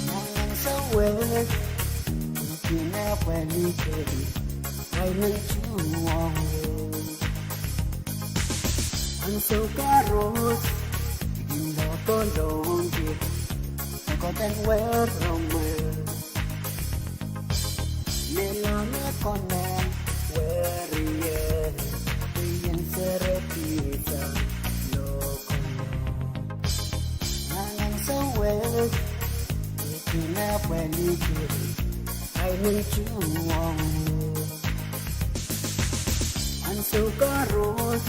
Nangen sewese, I kin apwaliki, ahi men tuhwong. Ansou koaros, I kin kokohlongki pokpen weromwen. Melahr me konehng werie, pwe I en serepisang lokolok. Nangen sewese, I kin apwaliki, ahi men tuhwong. Ansou koaros,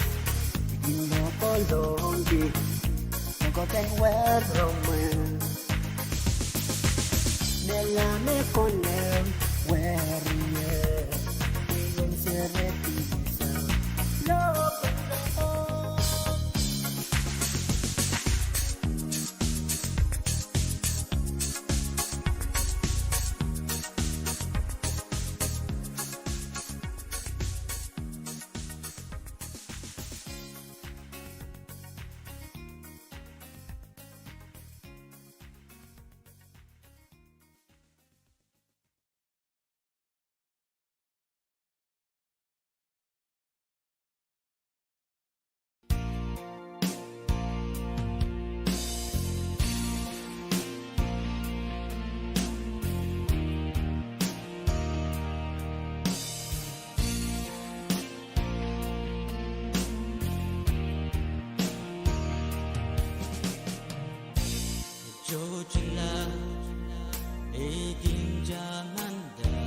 I kin kokohlongki pokpen weromwen. Melahr me konehng werie, pwe I en serepisang lokolok. Tohtohla, ei kin tamanda,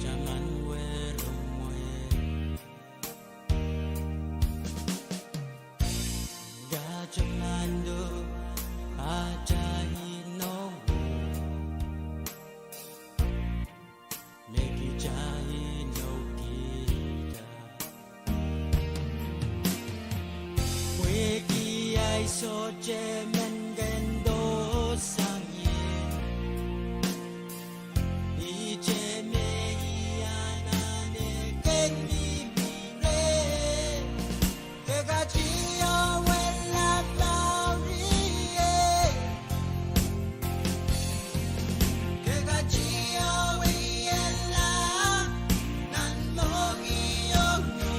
taman weromwen. Katamando atail inowo, me kitail inoukihda. Pwehki ahi sohte men kin dohsang ie. Ihte me I anahne ken mihmi reh. Ke katiawe lap lauri ie. Ke katiawe ie lap nan mohngiong ie.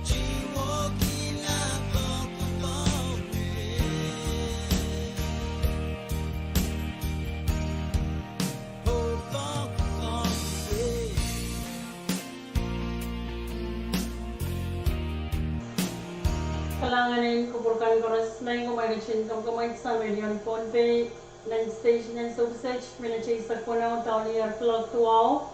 Tiwoki lap oh kupong. Mehn kupwur kan koaros, mehn komw ketin kamwekid sang redion Pohnpei, nan station en Soviset, minit eisek weneu dohng lierklok duwau.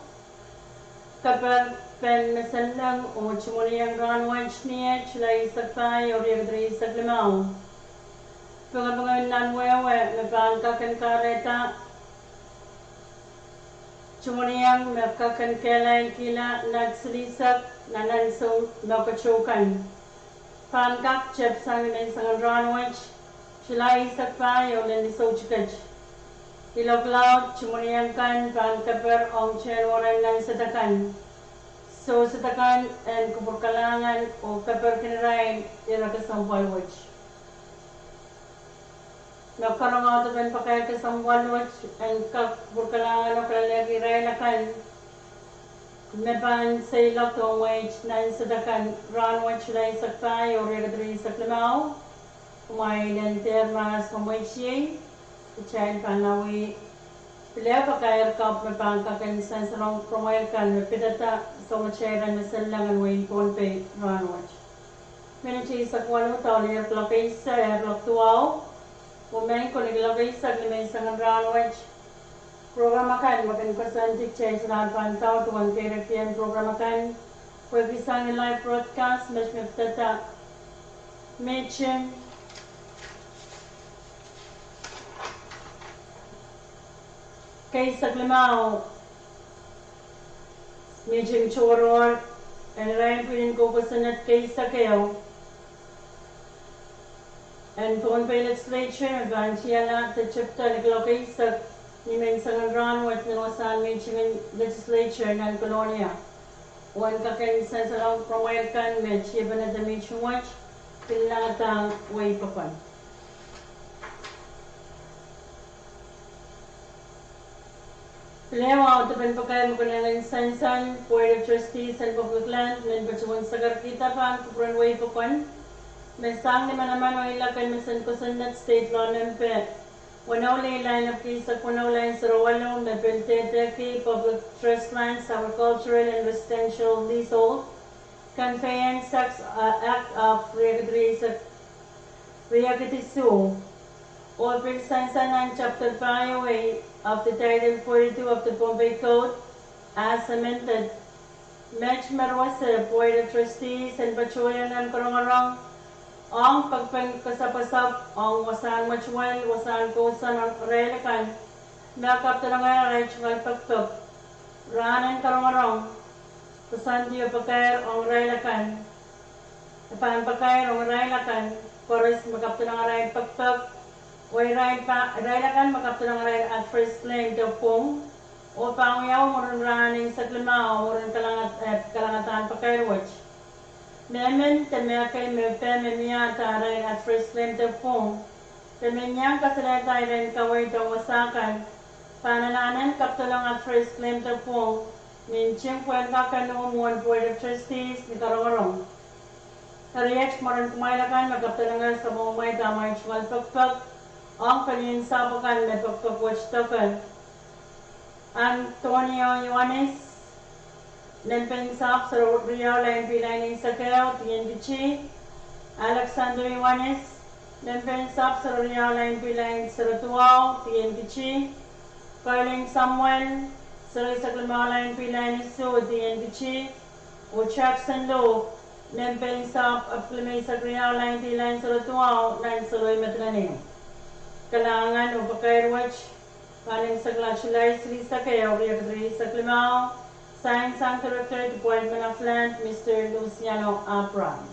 Keper pen Meselleng oh Tumwuniong rahnwet, ni eh Sulai eisek pahieu, riekid rieisek limau. Pwekepweken nan wehwe me pahn kak en kahrehda Tumwuniong me kak en kehlailkihla nan silihsek nan ansou me kotou kan. Pahn kak tepsang ni menseng en rahnwet, Sulai eisek pahieu, lel ni soutiket. Ilok laud Tumwuniong kan pahn keper ong tehnweren nan sehd akan. Soh sehd akan en kupwur kalahngan oh keper kin irail ire kesempwal wet. Me karonge audepen pakair kesempwal wet en kak kupwur kalahngan oh kalelehki irail akan me pahn seiloak dohng wehi nan sehd akan rahnwet, Sulai eisek pahieu, riekid rieisek limau. Kumwail en dehr mahs me mweitiei, kitail pahn awih pil pakair kapw me pahn kak en sansalohng pwuromwail kan me pidada sounatail rehn Meselleng en wehin Pohnpei rahnwet. Minit eisek waluh dohng lierklok eisek, lierklok duwau. Oh mehn komw ketin lokaia ni menseng en rahnwet, program akan me kin koasoandi, kitail solahr pahn daur duwen keirekiong program akan, pwehki sang ni live broadcast me kin pidada mihting keisek limau, mihting tohrohr en irail pwihn en kosonned keisek ehu en Pohnpei Legislature me pahn tiala de tepda ni kuloak eisek ni menseng en rahnwet nan wasahn mihting en Legislature nan Kolonia. Oh en kak en sansalohng pwuromwail kan me tiepene de mihting wet, pil langada wehi pokon. Pil audepen pakair me konehng en sansan Board of Trustees en Public Land men patohwan sakarkihda pahn kupwuren wehi pokon me sang ni manaman oh ilak en mesen kosonned state law nempe weneu, lile limau, eisek weneu, line sero waluh, me pil dehdehki Public Trust Lands Agricultural and Residential Leasehold Conveyance Act, uh, Act of riekid rieisek, riekid isuh. Oh pil sansan nan Chapter pahieu A of the Title forty-two of the Pohnpei Code as amended, met me rose Board of Trustees en patohieng nan korongorong ong pekpen kasapwasap ong wasahn mwetuwel, wasahn kousoan irail akan me kapdolongehr arail tungoal pekpek. Rahnen korongorong, koasoandi oh pakair ong irail akan, e pahn pakair ong irail akan koaros me kapdolong arail pekpek, oh irail pa-, irail akan me kapdolong arail adverse claim de pwung, oh pahn wiawi mwurin rahn eisek limau mwurin kalangat-, eh, kalangadahn pakair wet. Mehmen de mehkei me pehm me miehda arail adverse claim de pwung, de men iang kasalehda irail en kaweid ong wasa kan, pahn anahne kapdolong adverse claim de pwung, ni nting pwehn kak en uh mwohn Board of Trustees ni korongorong. Eri iet mwurin kumwail akan me kapdolongehr sapwellimamwail de amwail tungoal pekpek ong pelien sahpw akan me pekpek wet doke: Antonio Ioanis, nempe en sahpw sero riau, line B, line eisek ehu, D N K T; Alexander Ioanis, nempe en sahpw sero riau, line B, line sero duwau, D N K T; Colin Samuel, sero eisek limau, line B, line isuh, D N K T; oh Jackson Luke, nempe en sahpw apwalih eisek riau, line D, line sero duwau, nan Solow Medileni. Kalahngan oh pakair wet pahn imwisekla Sulai silihsek ehu, riekid rieisek limau. Sain sang Director, Department of Land, Mister Luciano Abraham.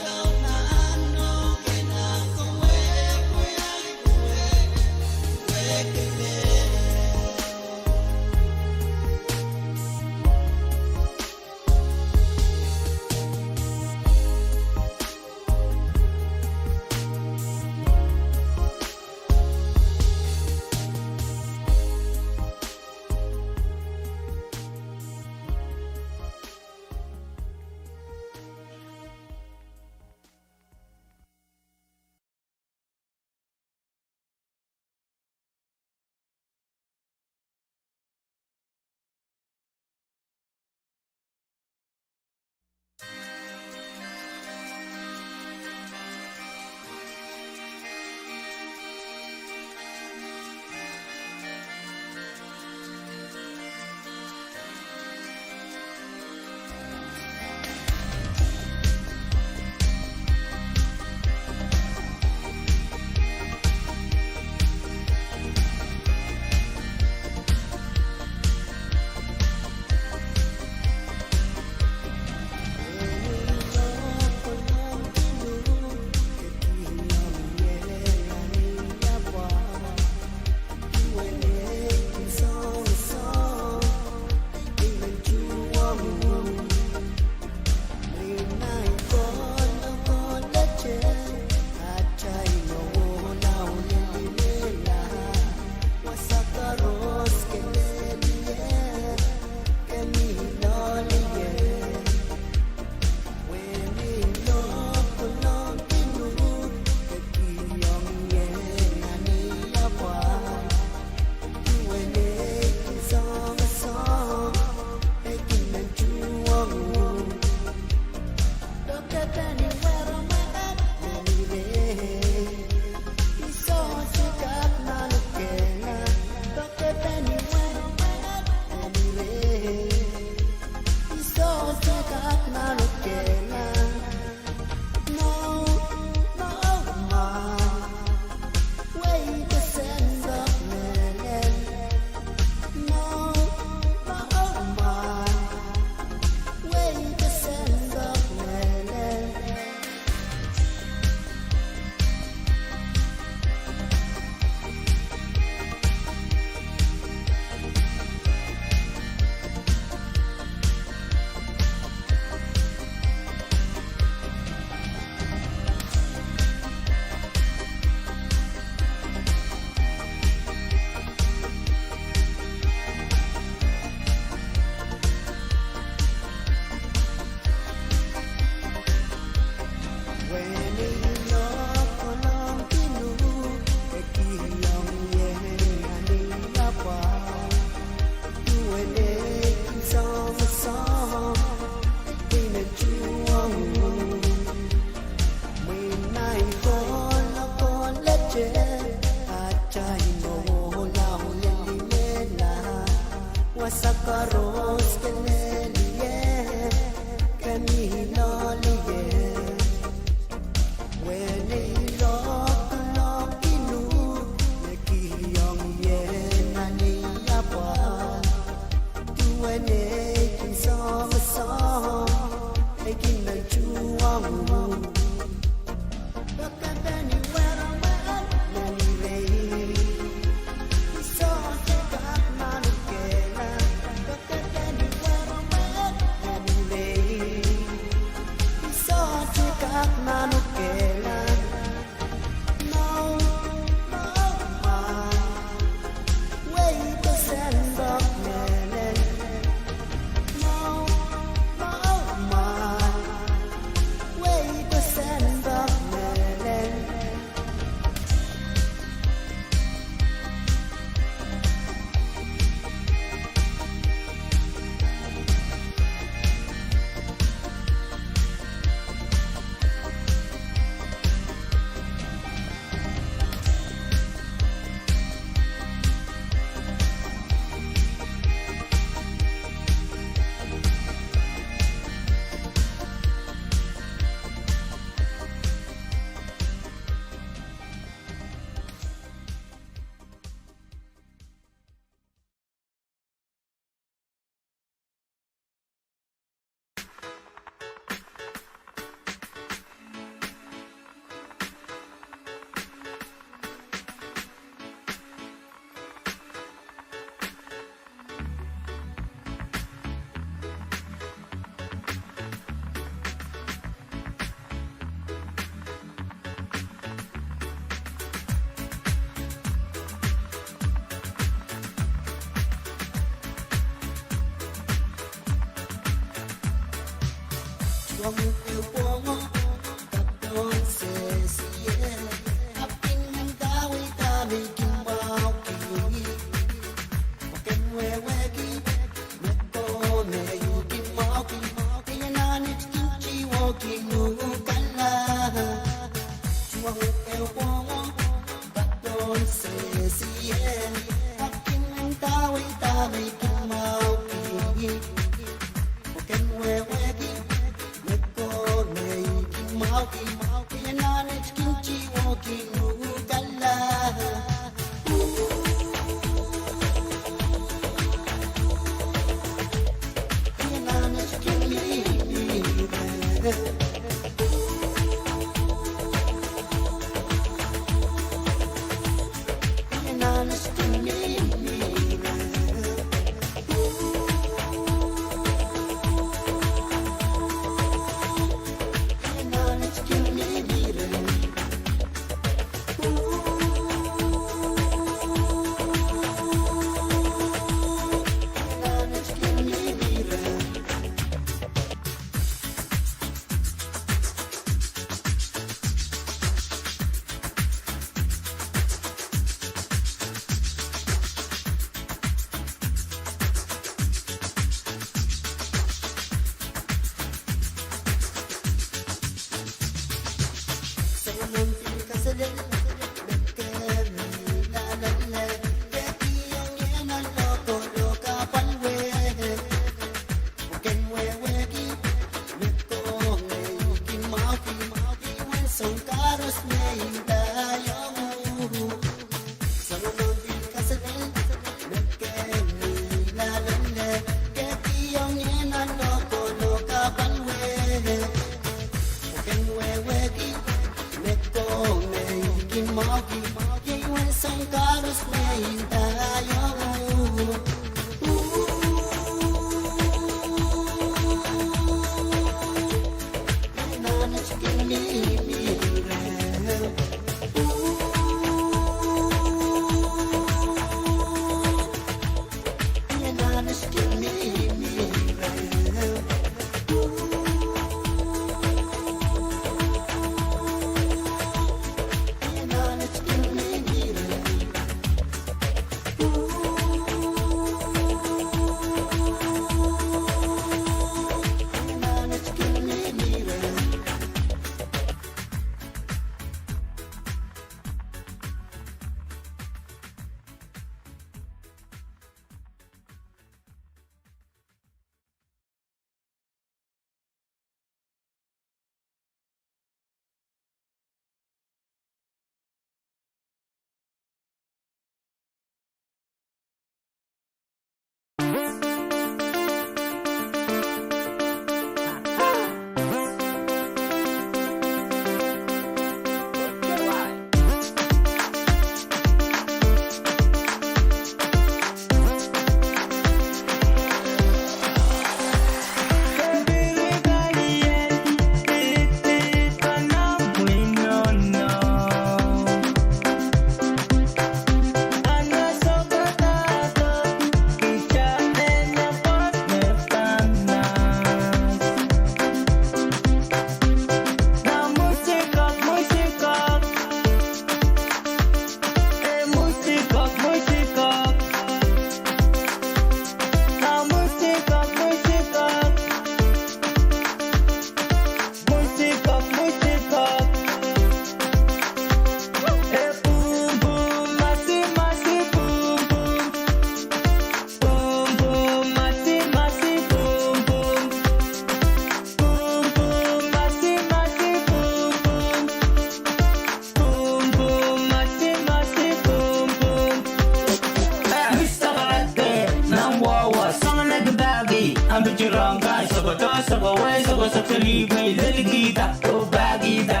Ambi tirong kai, soko to, soko wei, soko soksalihpwe, lelikihda, oh pahkihda.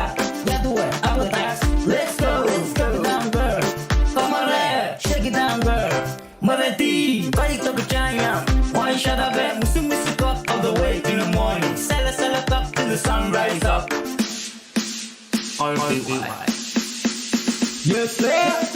Yadue, apadas, let's go, let's go. Shake it down, girl. Come on, let's shake it down, girl. Mweredi, body talk giant. Why shut up, eh? Musu musu cock all the way to the morning. Sala sala cock till the sun rise up. All the way. Yes, sir.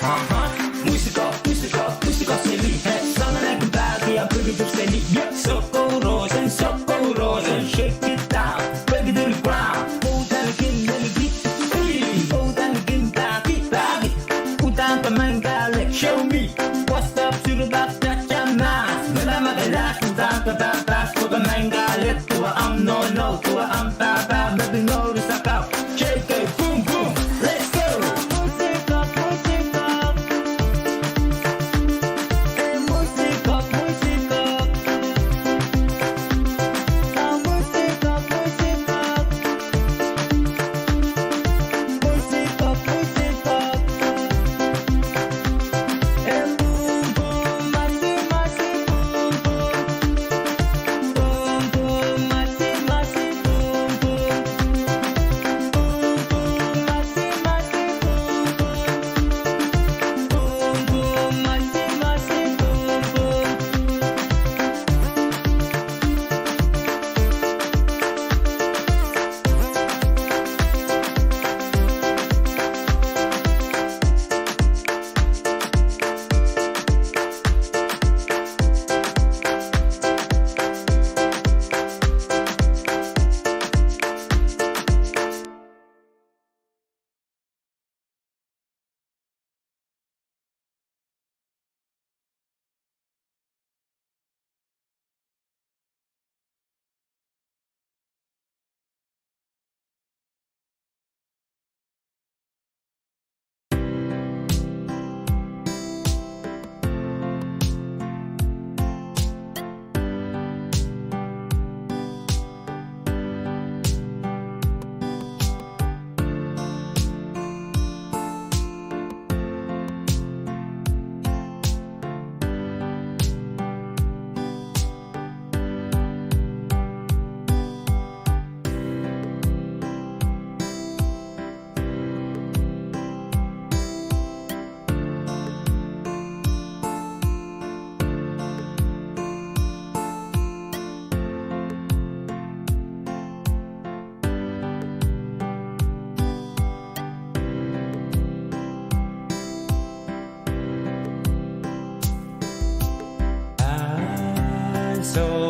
Aha, musiko, musiko, musiko seli. Hey, soangen ahi pahki, a peki tuk seli. Yeah, soko rosen, soko rosen, shake it down, break it to the ground. Put that again, let it beat. Hey, put that again, pahki, pahki. Put down the man, girl, like, show me. What's up, to the back, touch your knives. But I'm a glass, put down the back, back, put the man, girl, let, to a, um, no, no, to a, um, ba, ba, let me know the suck out. Shake it, boom, boom, let's go.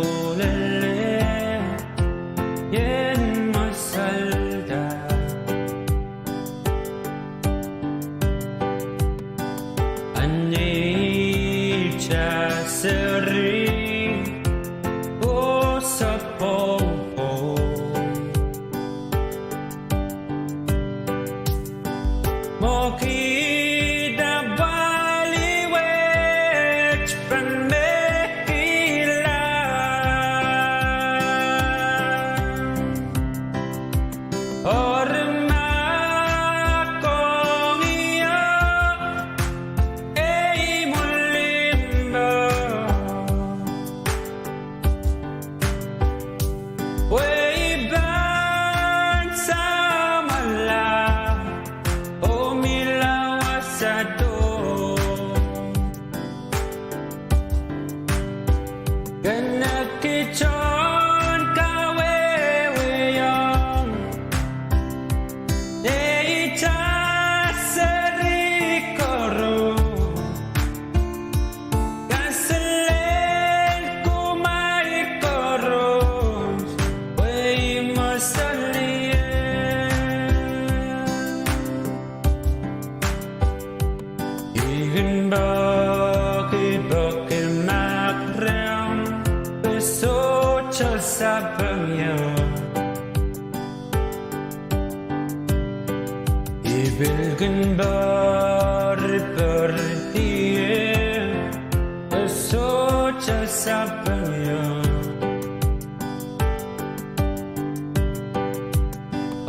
Ahnsoulele, ien masalda. Anita seri, oh sapopo. Mwo kihda pali wet pahn me kilang. Eri ma kong ie ei mwulimbo, wei pahn samwala, oh mila Peki peki mahk rehmw, e sohte sapeng ie. I pil kin peri peri die, e sohte sapeng ie.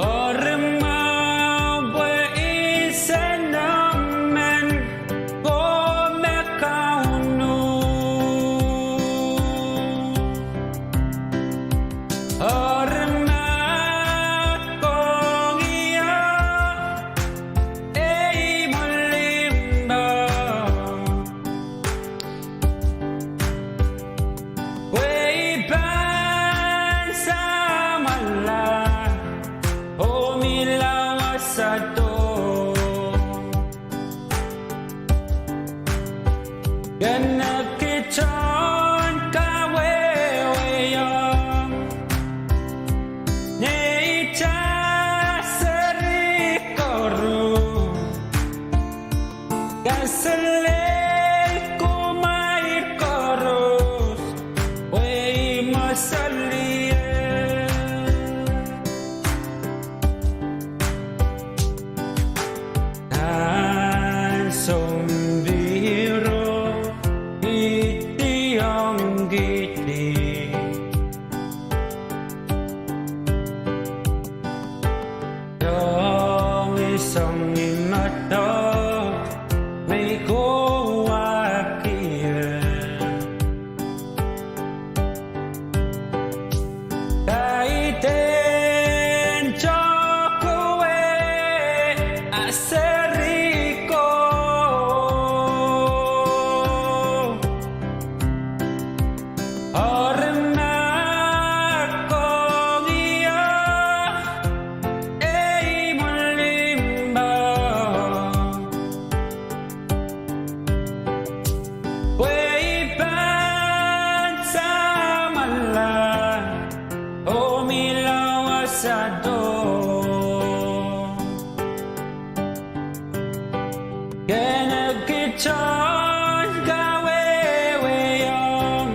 Eri mwahu pwe I sehse emen ko me Kauno. Eri mahk ong ie, ei mwolimpo. Pwe I pahn samwala oh mihla wasado. Kene kihton kawehwehiong neitail seri koaros. Kaselel kumwail koaros, pwe I mwosalier. Nan sounpihro I diongkihdi. Tong I song I mwadok me I kohwahki ie. Kaidehn tohkowe a seri ko. Eri mahk ong ie, ei mwolimpo. Pwe I pahn samwala oh mihla wasado. Kene kihton kawehwehiong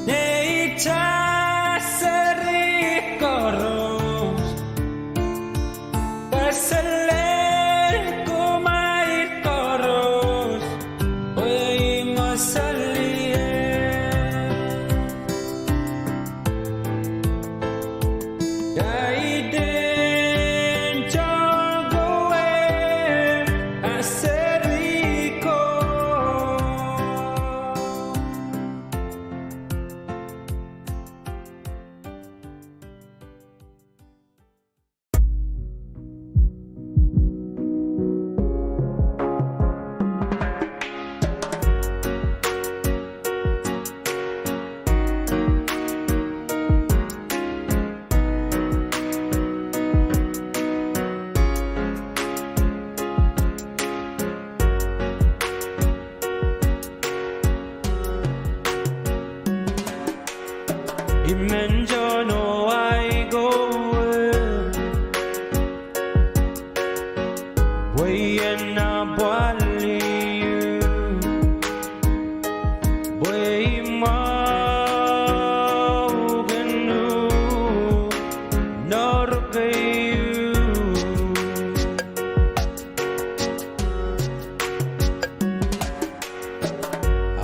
neitail seri koaros. Kaselel kumwail koaros, pwe I mwosalier. Kaidehn tohkowe a seri ko. I men tohn oh ahi kowe, pwe I en apwalih ie, pwe I mwahuki uhk nohn keieu.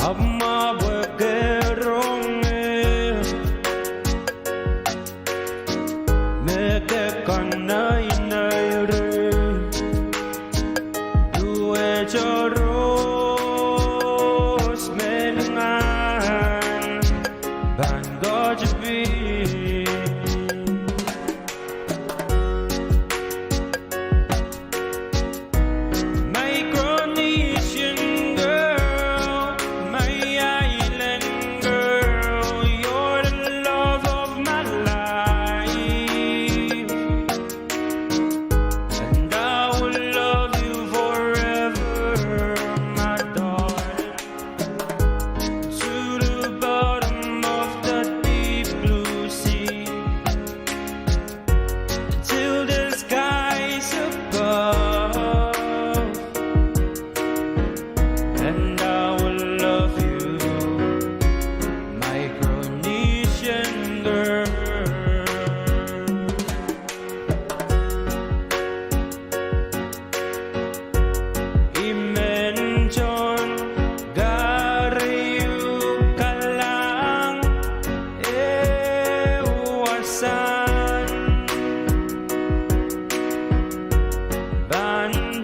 Ahpw ma pwe ke rong ie, me ke kanaineire, duwehte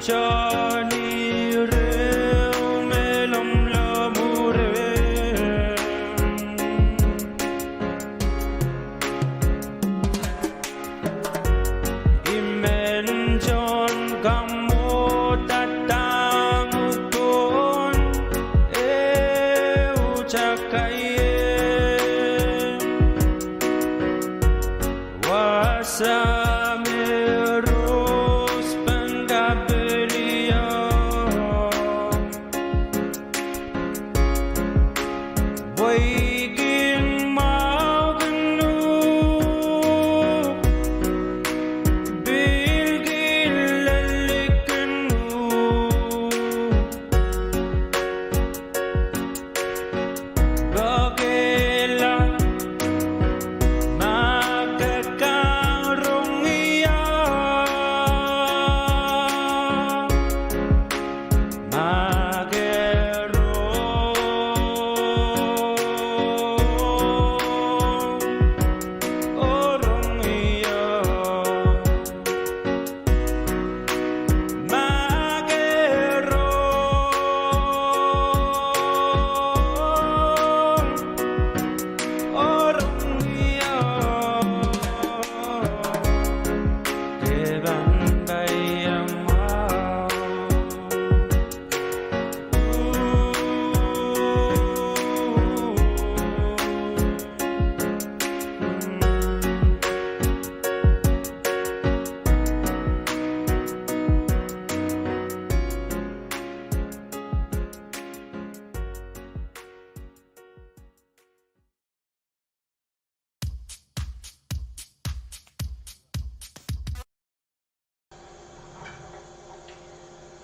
Tohn ire me lomwlomw ire. I men tohn kamwohd dahng pohn ehu takaie. Wasa me rohs pahn kapiliong. Pweikin mwahu kin uhk, pil kin lel kin uhk. Pokehla, ma ke kak rong ie, ma ke rong, oh rong ie. Ma ke rong, oh rong ie, ke pahn pai ia mwahu.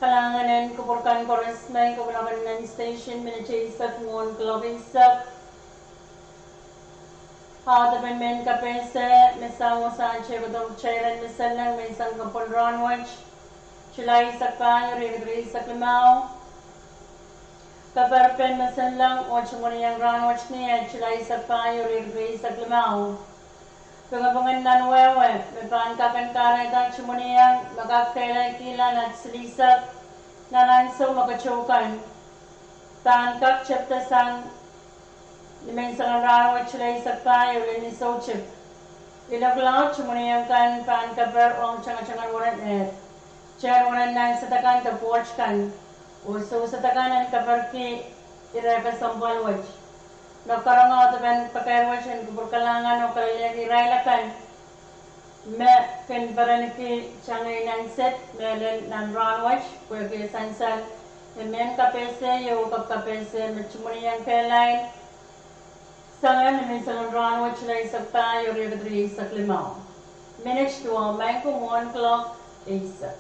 Kalahngan en kupwur kan koaros me kupwurki nan station, minit eisek mwohn kuloak eisek. Audepen mehn kapehse me sang wasahn teikan dohng kitail en meselleng menseng kepwehn rahn wet, July eisek pahieu, riekid rieisek limau. Keper pen meselleng oh tumwaniong rahn wet ni, July eisek pahieu, riekid rieisek limau. Pingipingen nan wehwe me pahn kak en kahrehda tumwaniong me kak kehlailkihla nan silihsek nan ansou me keteu kan pahn kak tepda sang ni menseng rahn wet, July eisek pahieu, lel ni soutik. Ilok laud tumwaniong kan pahn keper ong tengeteng en weren ehr, tengeren weren nan sehd akan de pwoht kan, oh sousehd akan en keperki ire kesempwal wet. Me karonge audepen pekehr wet en kupwur kalahngan oh kalelehki irail akan me kin perenki tangei nan sehd mehlel nan rahn wet, pwehki e sansal me mehn kapehse ieu kak kapehse me tumwaniong kehlail sang ni menseng rahn wet, July eisek pahieu, riekid rieisek limau. Minit duwau maing ko mwohn kuloak eisek.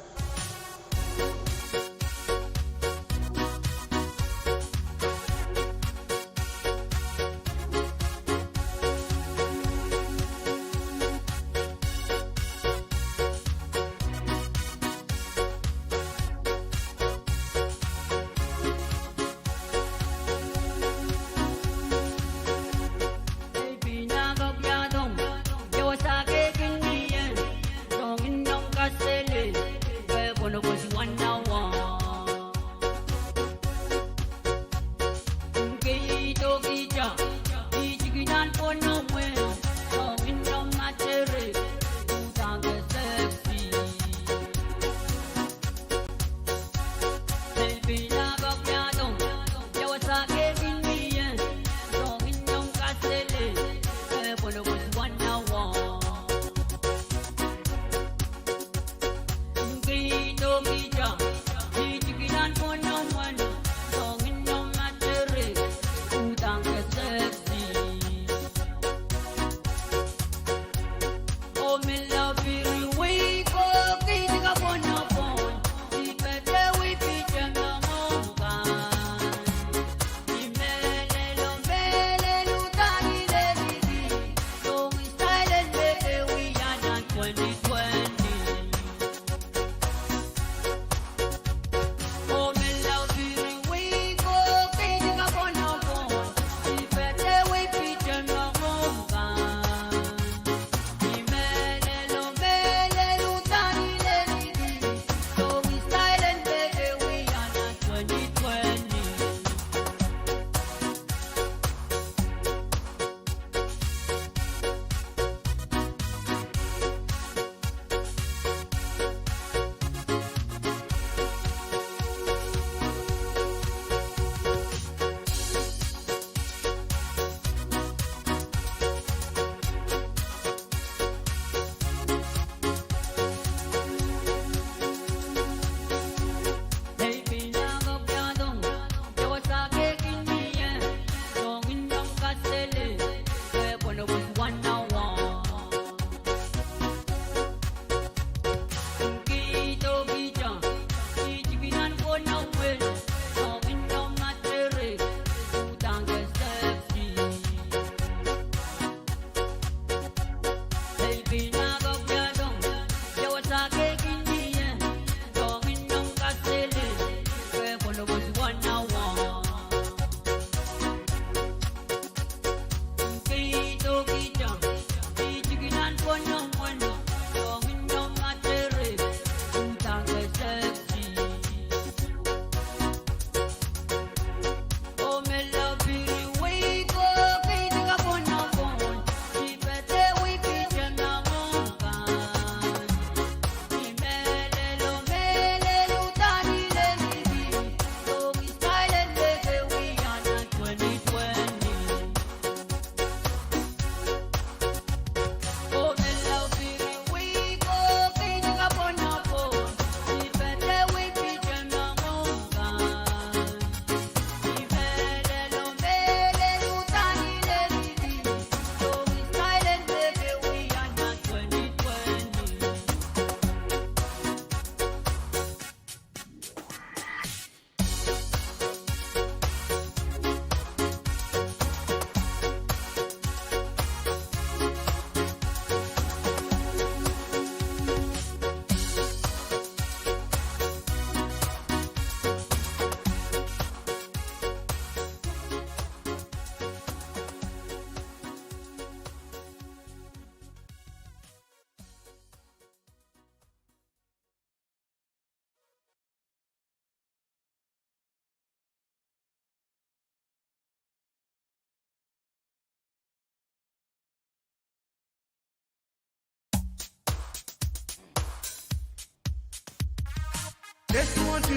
Test one, two.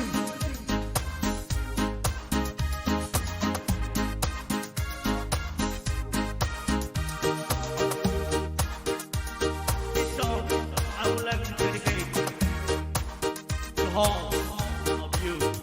This song I would like to dedicate to all of you.